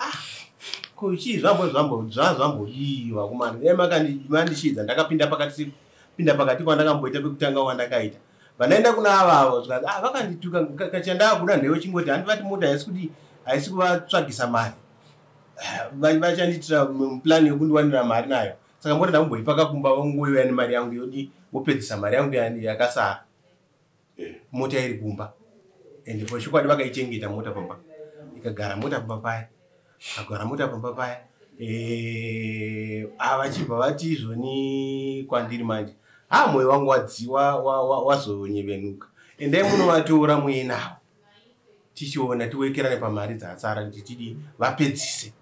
ko chii zvambo zvambo zvazvambodii vakomana? Dai mandishidza ndakapinda pakati, pinda pakati kwandakamboita pekutanga wandakaita. Vandaenda kuna avavo, zvikanzi vakandituka. Kachandakuda ndewe chingoti handivati mota haisi kuti haisi kuvatsvagisa mari, vachandiitira plan yekundiwanira mari nayo. Saka mota ndakumboipaka kumba, vangoiuya nemari yangu yodi, vopedzisa mari yangu yakasara. Mota iri kumba, and for chokwadi vakaichengeta mota pamba, ikagara mota pamba paya, agara mota pamba paya. Vachibva vati izvoni kwandiri manje, ha, mwoyo wangu wadziwa, wazonyevenuka. Endai munovatora muinavo, tichiona tiwekerane pamari dzatsara kuti tidii, vapedzise.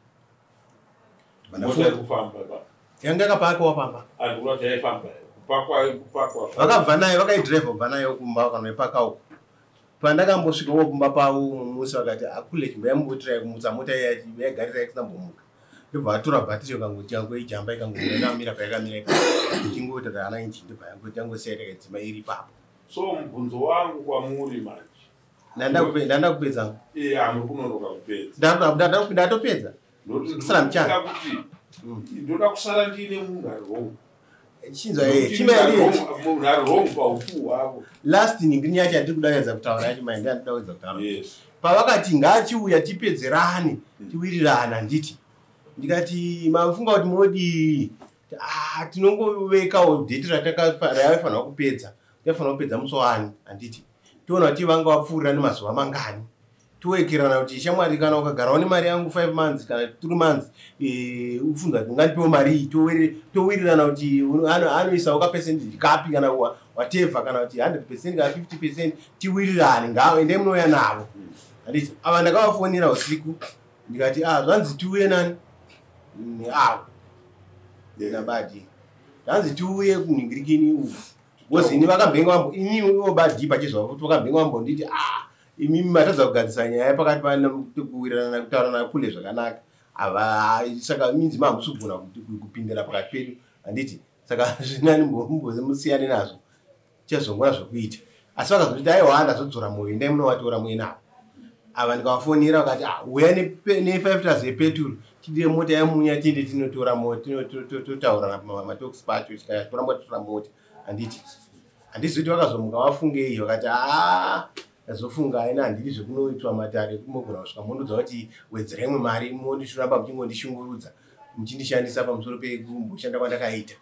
Yanga yakapakwa pamba. Vakabva nayo, vakaidhiraivha kubva nayo kumba, vakanoipaka uko. Pandakambosvikawo kumba pavo musi, vakati akule chimboyambotirai kumutsa mota yaigarira isinambomuka. Ndobva vatora bhatiri, vakangoti yangoijamba, ikangomuka, yakamira payakamira ipapo, ichingoti hana injini, ndobva yangosiya yakadzima iri ipapo. So mubvunzo wangu kwamuri manje. Ndanda kupedza. Hamuri kunonoka kupedza. Ndatopedza. Kusara muchana. Kuti ndoda kusara ndiine munhu ari wrong. Chinzwa. Munhu ari wrong paufu hwavo. Last ningini yacho yandiri kuda kutaura yacho mai, ndiyandida kuedza kutaura. Pavakati ngachiuya tipedzerane, tiwirirana, handiti? Ndikati mafunga kuti modii? Tinongovekawo date rayaifanirwa kupedza, taifanira kupedza musi wani, handiti? Toona kuti vanga vapfuurira nemazuva mangani, towekerana kuti shamwari, kana ukagarawo nemari yangu 5 months kana 3 months, ufunga kuti ungandipewo mari iyi, towirirana kuti anoisawo kapercentage kapi kana whatever, kana kuti 100% kana 50%, tiwirirane. Ngaendei munouya navo, handiti? Ava ndakavafonera usiku, ndikati zvanzi tiuye nani avo nabadi, zvanzi tiuye kunhingirikini uku, because ini vakambenge vambo, ini obadi pachizvavo kuti vakambenge vambonditi imimi matadza kugadzisa nyaya pakati pakuwirirana, kutaura nakule zvakanaka ava, saka minzi mahamusi kugona kupindira pakati pedu, handiti? Saka zvinani musiyane nazvo. Tichazongona zvekuita. Asi vakazoti aiwa, ndazodzora mwoyo, endai munovatora muenavo. Ava ndikavafonera vakati, ah, uya ne5 litres yepeturu, tidire mota yamunya, tiende tinotora mota, totaura matox pacho, toramba totora mota. Handiti handizi kuti vakazomuka vafungei, vakati, aa, ndazofunga aina, handidi zvekunoitwa matare, kumogona kusvika mondudza kuti wedzerai imwe mari, monditoramba muchingondishungurudza, muchindishandisa pamusoro pekumboshanda kwandakaita.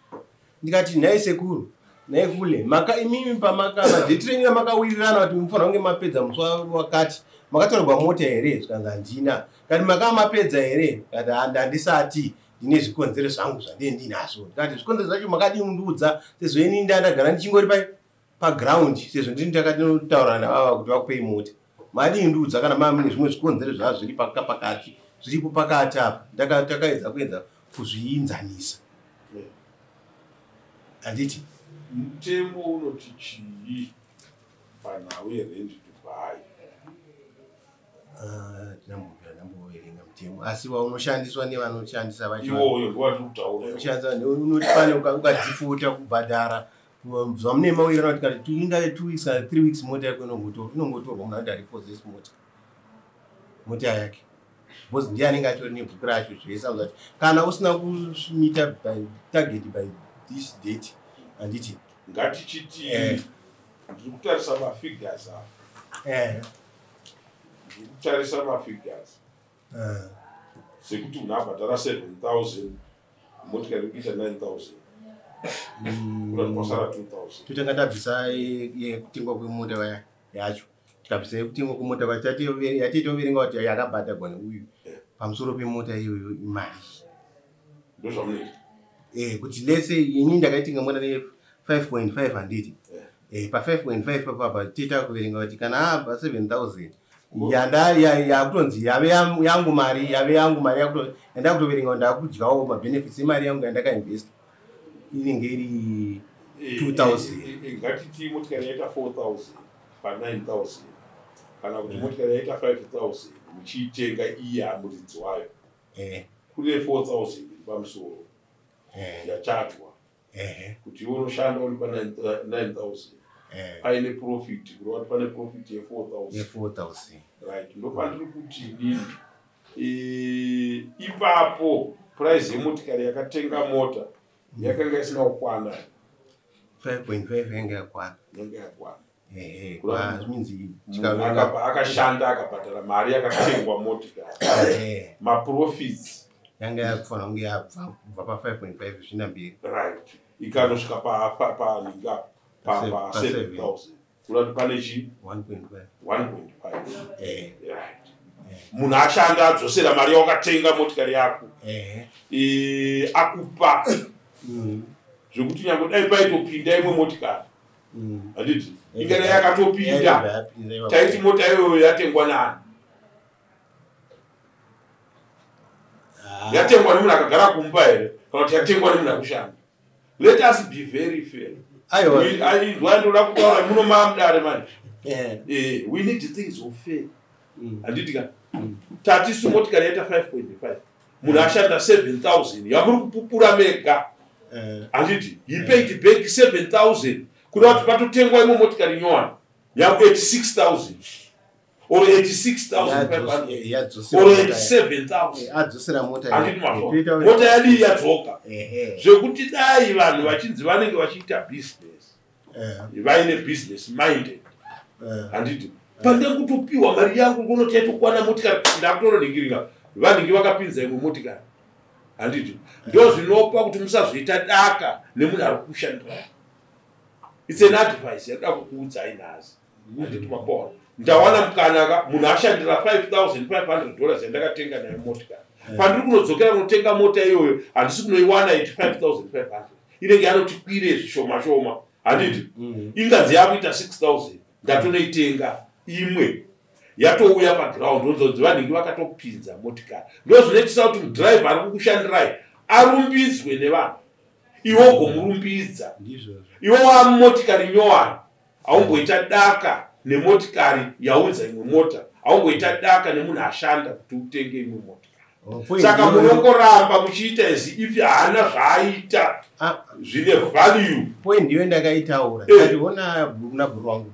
Ndikati, nhai sekuru, nhai kule, maka imimi pamaka madate renyu ramakawirirana kuti mufanira kunge mapedza musi wakati, makatorerwa mota here? Zvikanzi handina. Kati makaa mapedza here? Kati handisati, ndine zvikonzero zvangu zvandee ndinazvo. Ndikati zvikonzero zvacho makadii mundiudza, sezvo ini ndandagara ndichingori paground, sezvo ndini ndakatinotaura navava kuti vakupei mota. Madii ndiudza kana maa mune zvimwe zvikonzero zvaa zviri pakati, zviripo pakati apa? Takaedza kuedza kuzviinzanisa, handiti? Mutemo unoti chii panhau yerent to buy? Ah, tinambobvira ndamboverenga mutemo, asi waunoshandiswa nevanoshandisa vacho Iwoyo ndowatiri kutaura. Unoshandisa unoti pane ukadefaulta kubhadhara zvamune mawirirana kuti kana ingave 2 weeks kana 3 weeks, mota yako inongotorwa, munhu anoita repossess mota yake, because ndiye anenge atori nebhuku racho zvese, anoziva kuti kana usina kusumita by target by this date, handiti? Ngatichiti ndiri kutarisa mafigures apa. Ndiri kutarisa mafigures sekuti munhu abhadhara 7000, motikari iri kuita 9000, kurati kwasara 2000. Totanga tabvisa yekutengwa kwemota yacho, tikabvisa yekutengwa kwemota kwacho, yatitoverenga kuti yakabhadhagwa neuyu pamusoro pemota iyoyo imari. Ndozvamunoita. Kuti lese ini ndakaitenga mota ne5.5, handiti? Pa5.5 papapa toita kuverenga kuti kana abva 7000 yanda yakutonzi yave yangu mari, yave yangu mari yandakutoverenga kuti ndakudyawo mabenefits emari yangu yandakainvesta, inenge iri 2000. Ngatiti motikari yaita 4000 pa9000, kana kuti motikari yaita 5000 muchiitenga, iye amuridzi wayo, kune 4000 iri pamusoro yachatwa kuti iwe unoshanda uri pa9000, paine profit, kureva kuti pane profit ye4000. Ye4000. Right, ndopandiri kuti inini ipapo price yemotikari yakatenga mota yakanga isina kukwana. 5.5 yanga yakwana. Yanga yakwana. Ehe. Kureva means munhu tikaverenga akashanda akabhadhara mari yakatengwa motikari, maprofits yanga yakufanira kunge yabva kubva pa5.5 zvichienda mberi. Right, ikanosvika paninga pa Pa seven. 7000, kureva kuti pane chi 1.5. 1.5. Right, munhu ashanda adzosera mari yawakatenga motikari yako, akupa zvekuti nyange dai paitopinda imwe motikari, handiti ingadai yakatopinda? Yapinda ipapo. Taiti mota iyoyo yatengwa nani? Ah. Yatengwa nemunhu akagara kumba here, kana kuti yatengwa nemunhu akushanda? Let us be very fair. Aiwa. Inzwa, ndoda kutaura muno maamudare manje. We need things of fair, handiti ka? Tatisu motikari yaita 5.5, munhu ashanda 7000 yamuri kupupura mega, handiti? He paid back 7000, kuda kuti patotengwa imwe motikari nyowani ya86000 or 86500 Yadzosera or mota 87000. Adzosera mota. Handiti mazvo? Toita Mota yadii? Yadzoka. Zvekuti dai vanhu vachinzi vanenge vachiita business, vaine business minded, handiti? Pandiri kutopiwa mari yangu kunoti yaitokwana motikari, ndakutoronhingiringa vanhingi vakapinza imwe motikari, handiti? Ndo zvinopa kuti musazoita daka nemunhu ari kushandira. It's an advice yakuda kukuudzai nhasi, handiti mapona? Ndawana mukana ka, munhu ashandira $5500 yandakatenga nayo motikari, pandiri kunodzokera kunotenga mota iyoyo, handisi kunoiwana 85500, inenge yanoti kwire zvishoma shoma, handiti? Inganzi yakuita 6000, ndatonoitenga imwe yatouya paground, onzonzi vanhingi vakatopinza motikari. Ndo zvinoitisa kuti mudhiraivha ari kukushandirai arumbidzwe nevanhu, iwe ugomurumbidza. Ndizvozvo. Iwe wamotikari nyowani, haumboita daka nemotikari yaunza imwe mota, haumboita daka nemunhu ashanda kuti utenge imwe motikari. Saka munongoramba muchiita as if haana zvaaita zvine value. Point iyo ndakaitaura, ndikati ona na bhuru wangu,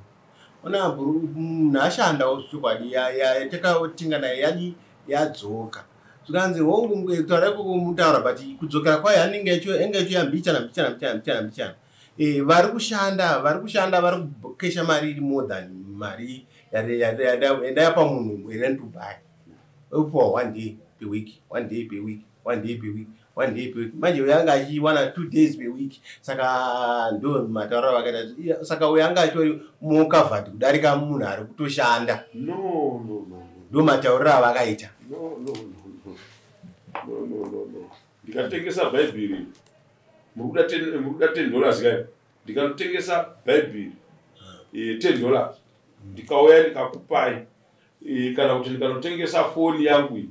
ona bhuru, munhu ashandawo zvokwadi, yatakatinga naye yadi yadzoka. Zvikanzi hongu, kutaura ikoko mutaura, but kudzokera kwayo anenge enge achiuya mbichana mbichana mbichana mbichana mbichana. Vari kushanda, vari kukesha mari iri more than mari yandayapa munhu rent to buy. Opuwa one day per week, one day per week, one day per week, one day per week. Manje uyo anga achiwana 2 days per week. Saka ndo matauriro avakaita. Saka uyo anga achitori more covered kudarika munhu ari kutoshanda. No, no, no, no. Ndo matauriro avakaita. No, no, no, no, no, no, no. Ndikatengesa bhaibheri, muri kuda $10 kai? Ndikanotengesa bhaibheri $10, ndikauya ndikakupai, kana kuti ndikanotengesa foni yangu iyi,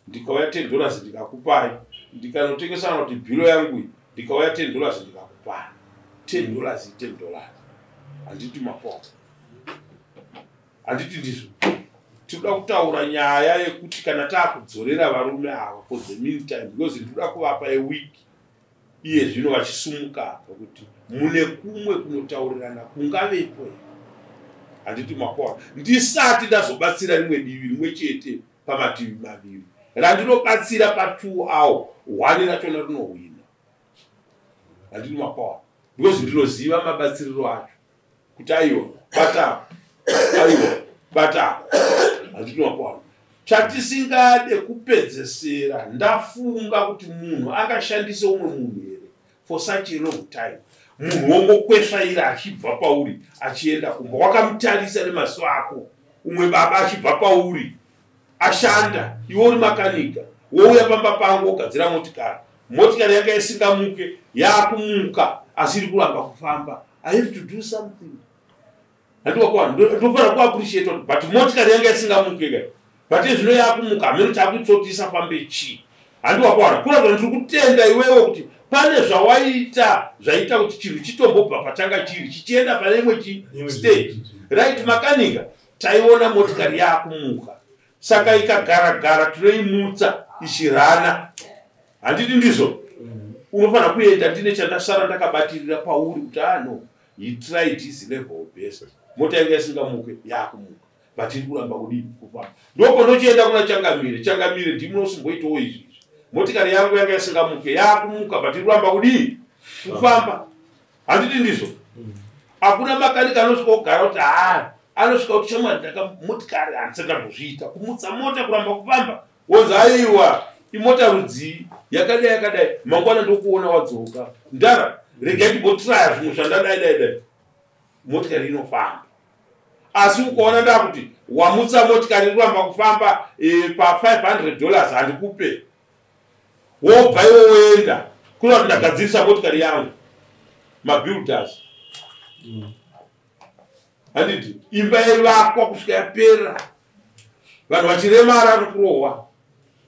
ndikauya $10 ndikakupai, ndikanotengesa kana kuti bhiro yangu iyi, ndikauya $10 ndikakupai, $10, $10, handiti mapoa? Handiti ndizvo? Tinoda kutaura nyaya yekuti kana taakudzorera varume ava for the meantime, because ndinoda kuvapa a week iye zvino vachisumuka apa, kuti mune kumwe kunotaurirana kungavepo here, handiti mapoa? Ndisati ndazobatsira rimwe divi rimwe chete pamativi maviri randinobatsira pa2 awo, one rachona rinohwina, handiti mapoa? Because ndinoziva mabatsiriro acho kuti aiwa, bata, aiwa, bata, handiti mapoa? Chatisingade kupedzesera ndafunga kuti munhu angashandise umwe munhu here for such a long time, munhu wongokwesvaira achibva pauri achienda kumba, wakamutarisa nemaziso ako, umwe baba achibva pauri ashanda, iwe uri makanika, wouya pamba pangu wogadzira motikari, motikari yanga isingamuke, yaakumuka asi iri kuramba kufamba. I have to do something, handiwakuwa? Ndofanira kuappreciate, but motikari yanga isingamuke ka, but zvino yakumuka, hameno chakuitoti isafambe chii, handiwakuwana? Kuratidza ndiri kutenda iwewe kuti pane zvawaita zvaita kuti chinhu chitombobva pachanga chiri chichienda pane imwe chi stage, right? Makanika, taiona motikari yaakumuka, saka ikagaragara tinoimutsa ichirana, handiti ndizvo? Unofanira kuenda ndine chandasara ndakabatirira pauri kuti ah no, he tried his level best. Mota yanga isingamuke yaakumuka, but iri kuramba kudii? Kufamba. Ndoponochienda kuna Changamire. Changamire, ndimunosimboitawo izvi. Motikari yangu yanga isingamuke, yaakumuka, but iri kuramba kudii? Kufamba, handiti ndizvo? Hakuna makanika anosvika kugara kuti haa, anosvika kuti shamwari, ndaka motikari handisati ndambozviita kumutsa mota kuramba kufamba, wonzi aiwa, imota rudzii yakadai yakadai, mangwana ndokuona wadzoka, ndara regai timbotraya zvimwe zvandadai dai dai, motikari inofamba. Asi ukaona ndakuti wamutsa motikari iri kuramba kufamba pa$500 handikupe, wobva iwe woenda kuda kuti ndagadzirisa motikari yangu, mabuilders, handiti? Imba yaivakwa kusvika yapera, vanhu vachiremara nekurohwa,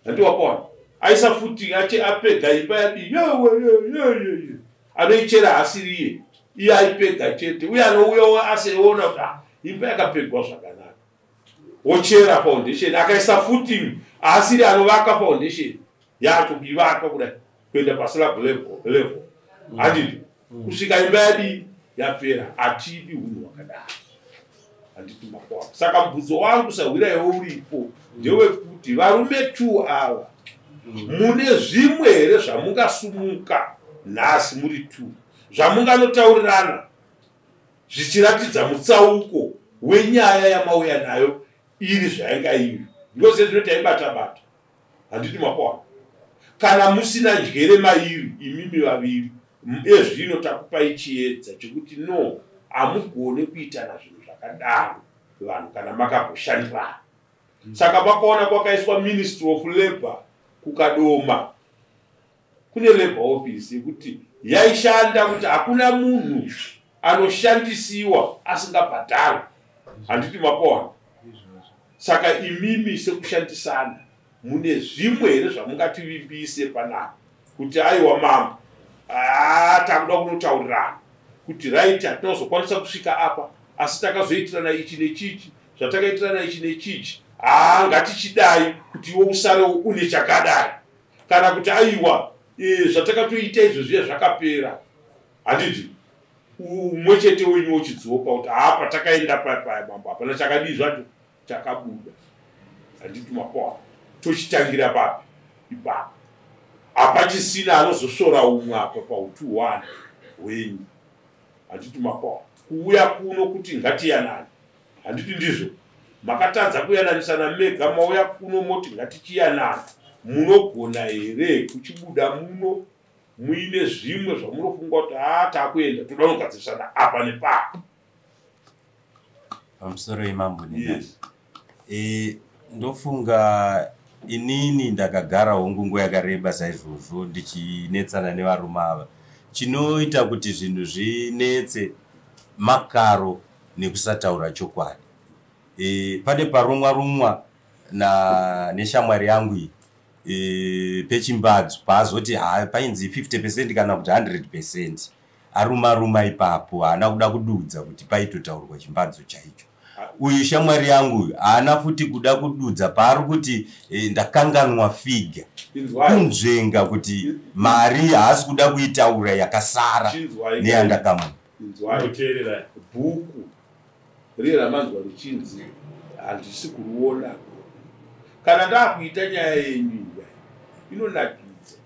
handi wakaona? Aisa futi ache apega imba yadii, yewe, anoichera hasiriye, iye aipega chete. Uye anouya aseona kuti ah, imba yakapegwa zvakanaka, wochera foundation, akaisa footing, haasiri anovaka foundation yacho, kuivaka kudai kuenda paslab level, handiti? Kusvika imba yadii? Yapera. Hatidi unhu hwakadaro, handiti makwa? Saka mubvunzo wangu sahwira iwe uripo ndewekuti varume two ava, mune zvimwe here zvamungasumuka nhasi muri two zvamunganotaurirana zvichiratidza mutsauko wenyaya yamauya nayo iri zvainga iri? Because zvino taibata bata, handiti makwana? Kana musina njere mairi imimi vaviri, ezvino takupai chiedza chekuti no, hamugone kuitana zvinhu zvakadaro vanhu kana makamboshandirana. Saka makaona kwakaiswa Ministry of Labour kuKadoma, kune labour office yekuti yaishanda kuti hakuna munhu anoshandisiwa asingabhadharwi, handiti mapoana? Saka imimi sekushandisana mune zvimwe here zvamungativimbise panapa kuti aiwa mambo, takuda kunotaurirana kuti right, hatinazokwanisa kusvika apa, asi takazoitirana ichi nechichi, zvatakaitirana ichi nechichi. Haa, ngatichidai kuti iwe usarewo une chakadai, kana kuti aiwa, zvatakatoita izvo zviya zvakapera. Handiti umwe chete wenyu wochidzopa kuti haa, patakaenda paya mambo hapana chakadii zvacho chakabuda. Handiti mapoa tochitangira papi ipapo? Hapachisina anozosvora umwe apa pautu one hwenyu. Handiti mapoa kuuya kuno kuti ngatiyanani? Handiti ndizvo? Makatadza kuyananisana mega, mauya kuno moti ngatichiyanana. Munogona here kuchibuda muno muine zvimwe zvamunofunga kuti haa, takuenda toda kunogadzirisana apa nepapa? Pamusoro imambo nenani. Yes. Ndofunga inini ndakagara hongu nguva yakareba saizvozvo ndichinetsana nevarume ava. Chinoita kuti zvinhu zvinetse makaro nekusataura chokwadi. Pane parumwa rumwa na neshamwari yangu iyi pechimbadzo paazoti ha, painzi 50% kana kuti 100%. Aruma ruma ipapo, haana kuda kududza kuti paitotaurwa chimbadzo chaicho. Uyu shamwari yangu uyu haana futi kuda kududza paari kuti ndakanganwa figure. Inzwai. Kunzvenga kuti mari haasi kuda kuitaura yakasara Chinzwai. neyandakamupa. Inzwai. Teererai. Bhuku riye ramanzwa richinzi handisi kuriona, kana ndakuita nyaya yenyu iya inonakidza,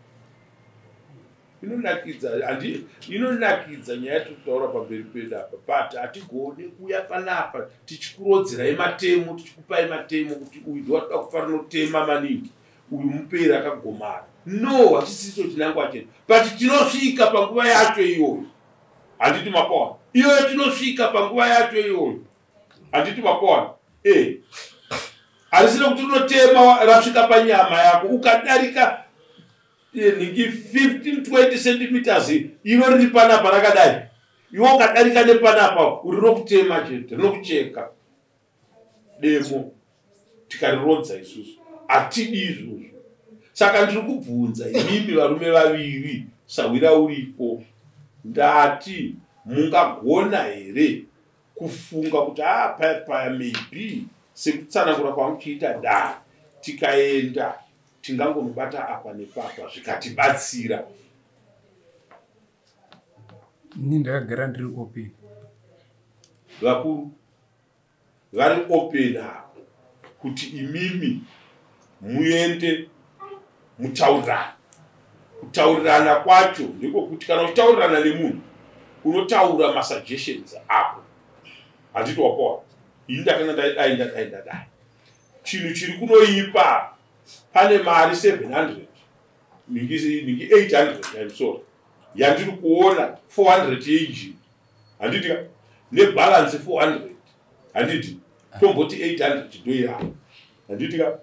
inonakidza, handi inonakidza nyaya yatiri kutaura pamberi pedu apa, but hatigoni kuuya panapa tichikurodzerai matemo, tichikupai matemo kuti uyu ndowatoda kupa rinotema maningi, uyu muperi akagomara. No, hachisicho chinangwa chedu, but tinosvika panguva yacho iyoyo. Handiti mapaona? Iyoyo tinosvika panguva yacho iyoyo. Handiti mapaona? Harisina kuti rinotema rasvika panyama yako, ukadarika nhingi 15 20 centimeters, iro riri panapa rakadai, iwe ukadarika nepanapa, rinokutema chete, rinokucheka demo. Tikarirodza isusu hatidi izvozvo. Saka ndiri kubvunza imimi varume vaviri, sahwira uripo, ndati mungagona here kufunga kuti a paya paya, maybe sekutsanangura kwamuchiita dare, tikaenda tingangonobata apa nepapa zvikatibatsira? Ini ndakagara ndiri open. Vakuru vari open apa kuti imimi muende mutaurirana. Kutaurirana kwacho ndekwokuti kana uchitaurirana nemunhu, unotaura masuggestions ako. Handiti wapowa? Ini ndakanga ndadai, ndadai, ndadai. Chinhu chiri kunoipa, pane mari 700, ningi 800, I'm sorry, yandiri kuona, 400 yeinjini, handiti ka, nebalance 400. Handiti tomboti 800 ndoiyavo? Handiti ka,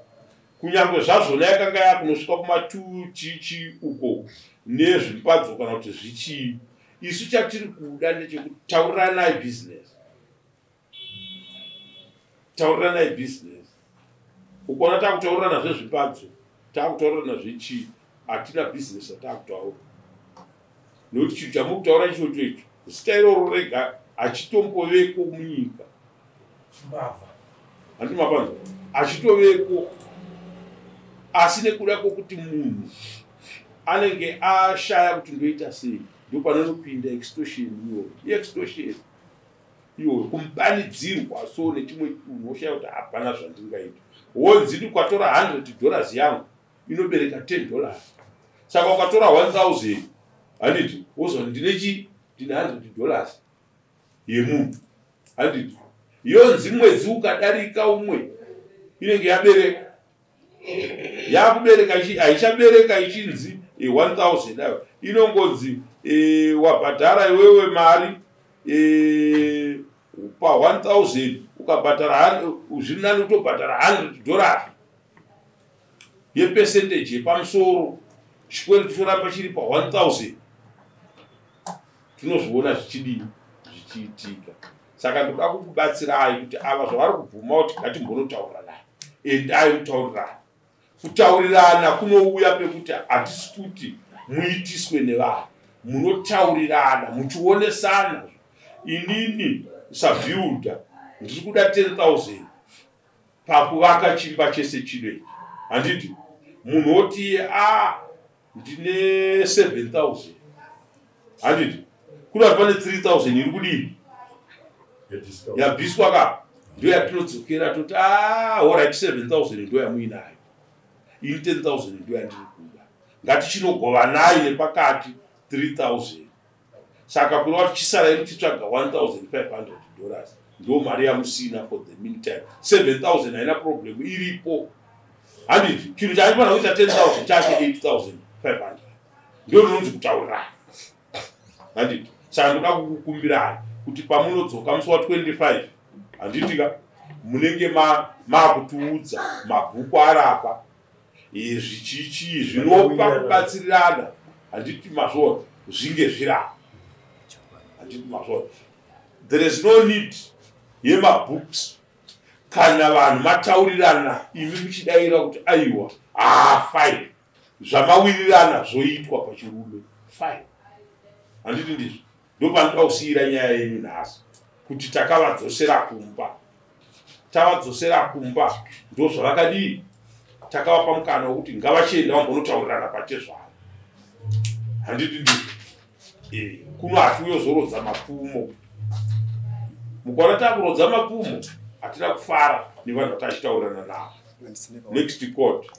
kunyange zvazvona yakanga yakunosvika kuma2 chichi uko nezvipadzo kana kuti zvichii. Isu chatiri kuda ndechekutauriranai business, tauriranai business. Ukaona takutaurirana zvezvipadzo, takutaurirana zvechii, hatina business atakutaura, nekuti chinhu chamuri kutaura ichocho icho, zita iroro rega hachitomboveko munyika. Mbavha. Handiti mapanzwa? Achitoveko, asi nekuda kwokuti munhu anenge ashaya kuti ndoita sei, ndopanonopinda extortion iyoyo. Iextortion iyoyo, kumupanidzirwa so nechimwe chinhu, woshaya kuti hapana zvandingaita. Wonzi ukatora $100 yangu inobereka $10, saka ukatora 1000, handiti wozva ndine chi ndine $100 yemunhu? Handiti yonzi mwedzi ukadarika umwe inenge yabereka, yakubereka, haichabereka ichinzi 1000 ayo, inongonzi wabhadhara iwewe mari pa1000, ukabhadhara zviri nani kutobhadhara $100 yepercentage yepamusoro, chikwereti choramba chiri pa1000. Tinozviona zvichidii, zvichiitika. Saka ndoda kukubatsirai kuti ava zvavari kubvuma kuti ngatimbonotaurirana, endai mutaurirana. Kutaurirana kunouya pekuti hatisi kuti muitiswe nevanhu, munotaurirana muchionesana. Inini sabuilder ndiri kuda 10,000. Pakuvaka chimba chese chino ichi, handiti munhu oti a ndine 7000, handiti kuna pane 3000 iri kudii yabviswa ka, ndo yatinodzokera toti, a alright, 7000 ndo yamuinayo, ini 10,000 ndo yandiri kuda, ngatichinogovanayi nepakati 3000. Saka kureva kuti chisarai muchitsvaga $1500, ndo mari yamusina for the meantime. 7000 haina problem, iripo, handiti? Chinhu chaaifanira kuita 10,000 chake 8500, ndo rinonzi kutaurirana, handiti? Saka ndoda kukukumbirai kuti pamunodzoka musi wa25, handiti ka, munenge makutiudza mabhuku arapa zvichichii zvinopa kubatsirirana, handiti mazvona? Zvinge zvirapa, handiti mazvona? There is no need yemabooks kana vanhu mataurirana, imi muchidayira kuti aiwa, haa, fine, zvamawirirana zvoitwa pachirume, fine, handiti ndizvo? Ndopanoda kusiyira nyaya yenyu nhasi, kuti takavadzosera kumba, tavadzosera kumba, ndo zvavakadii, takavapa mukana wekuti ngavachienda vambonotaurirana pachezvavo, handiti ndizvo? Kuno hatiuyozorodza mapfumo. Mukaona takurodza mapfumo, hatina kufara nevanhu vatachitaurirana navo. Next court.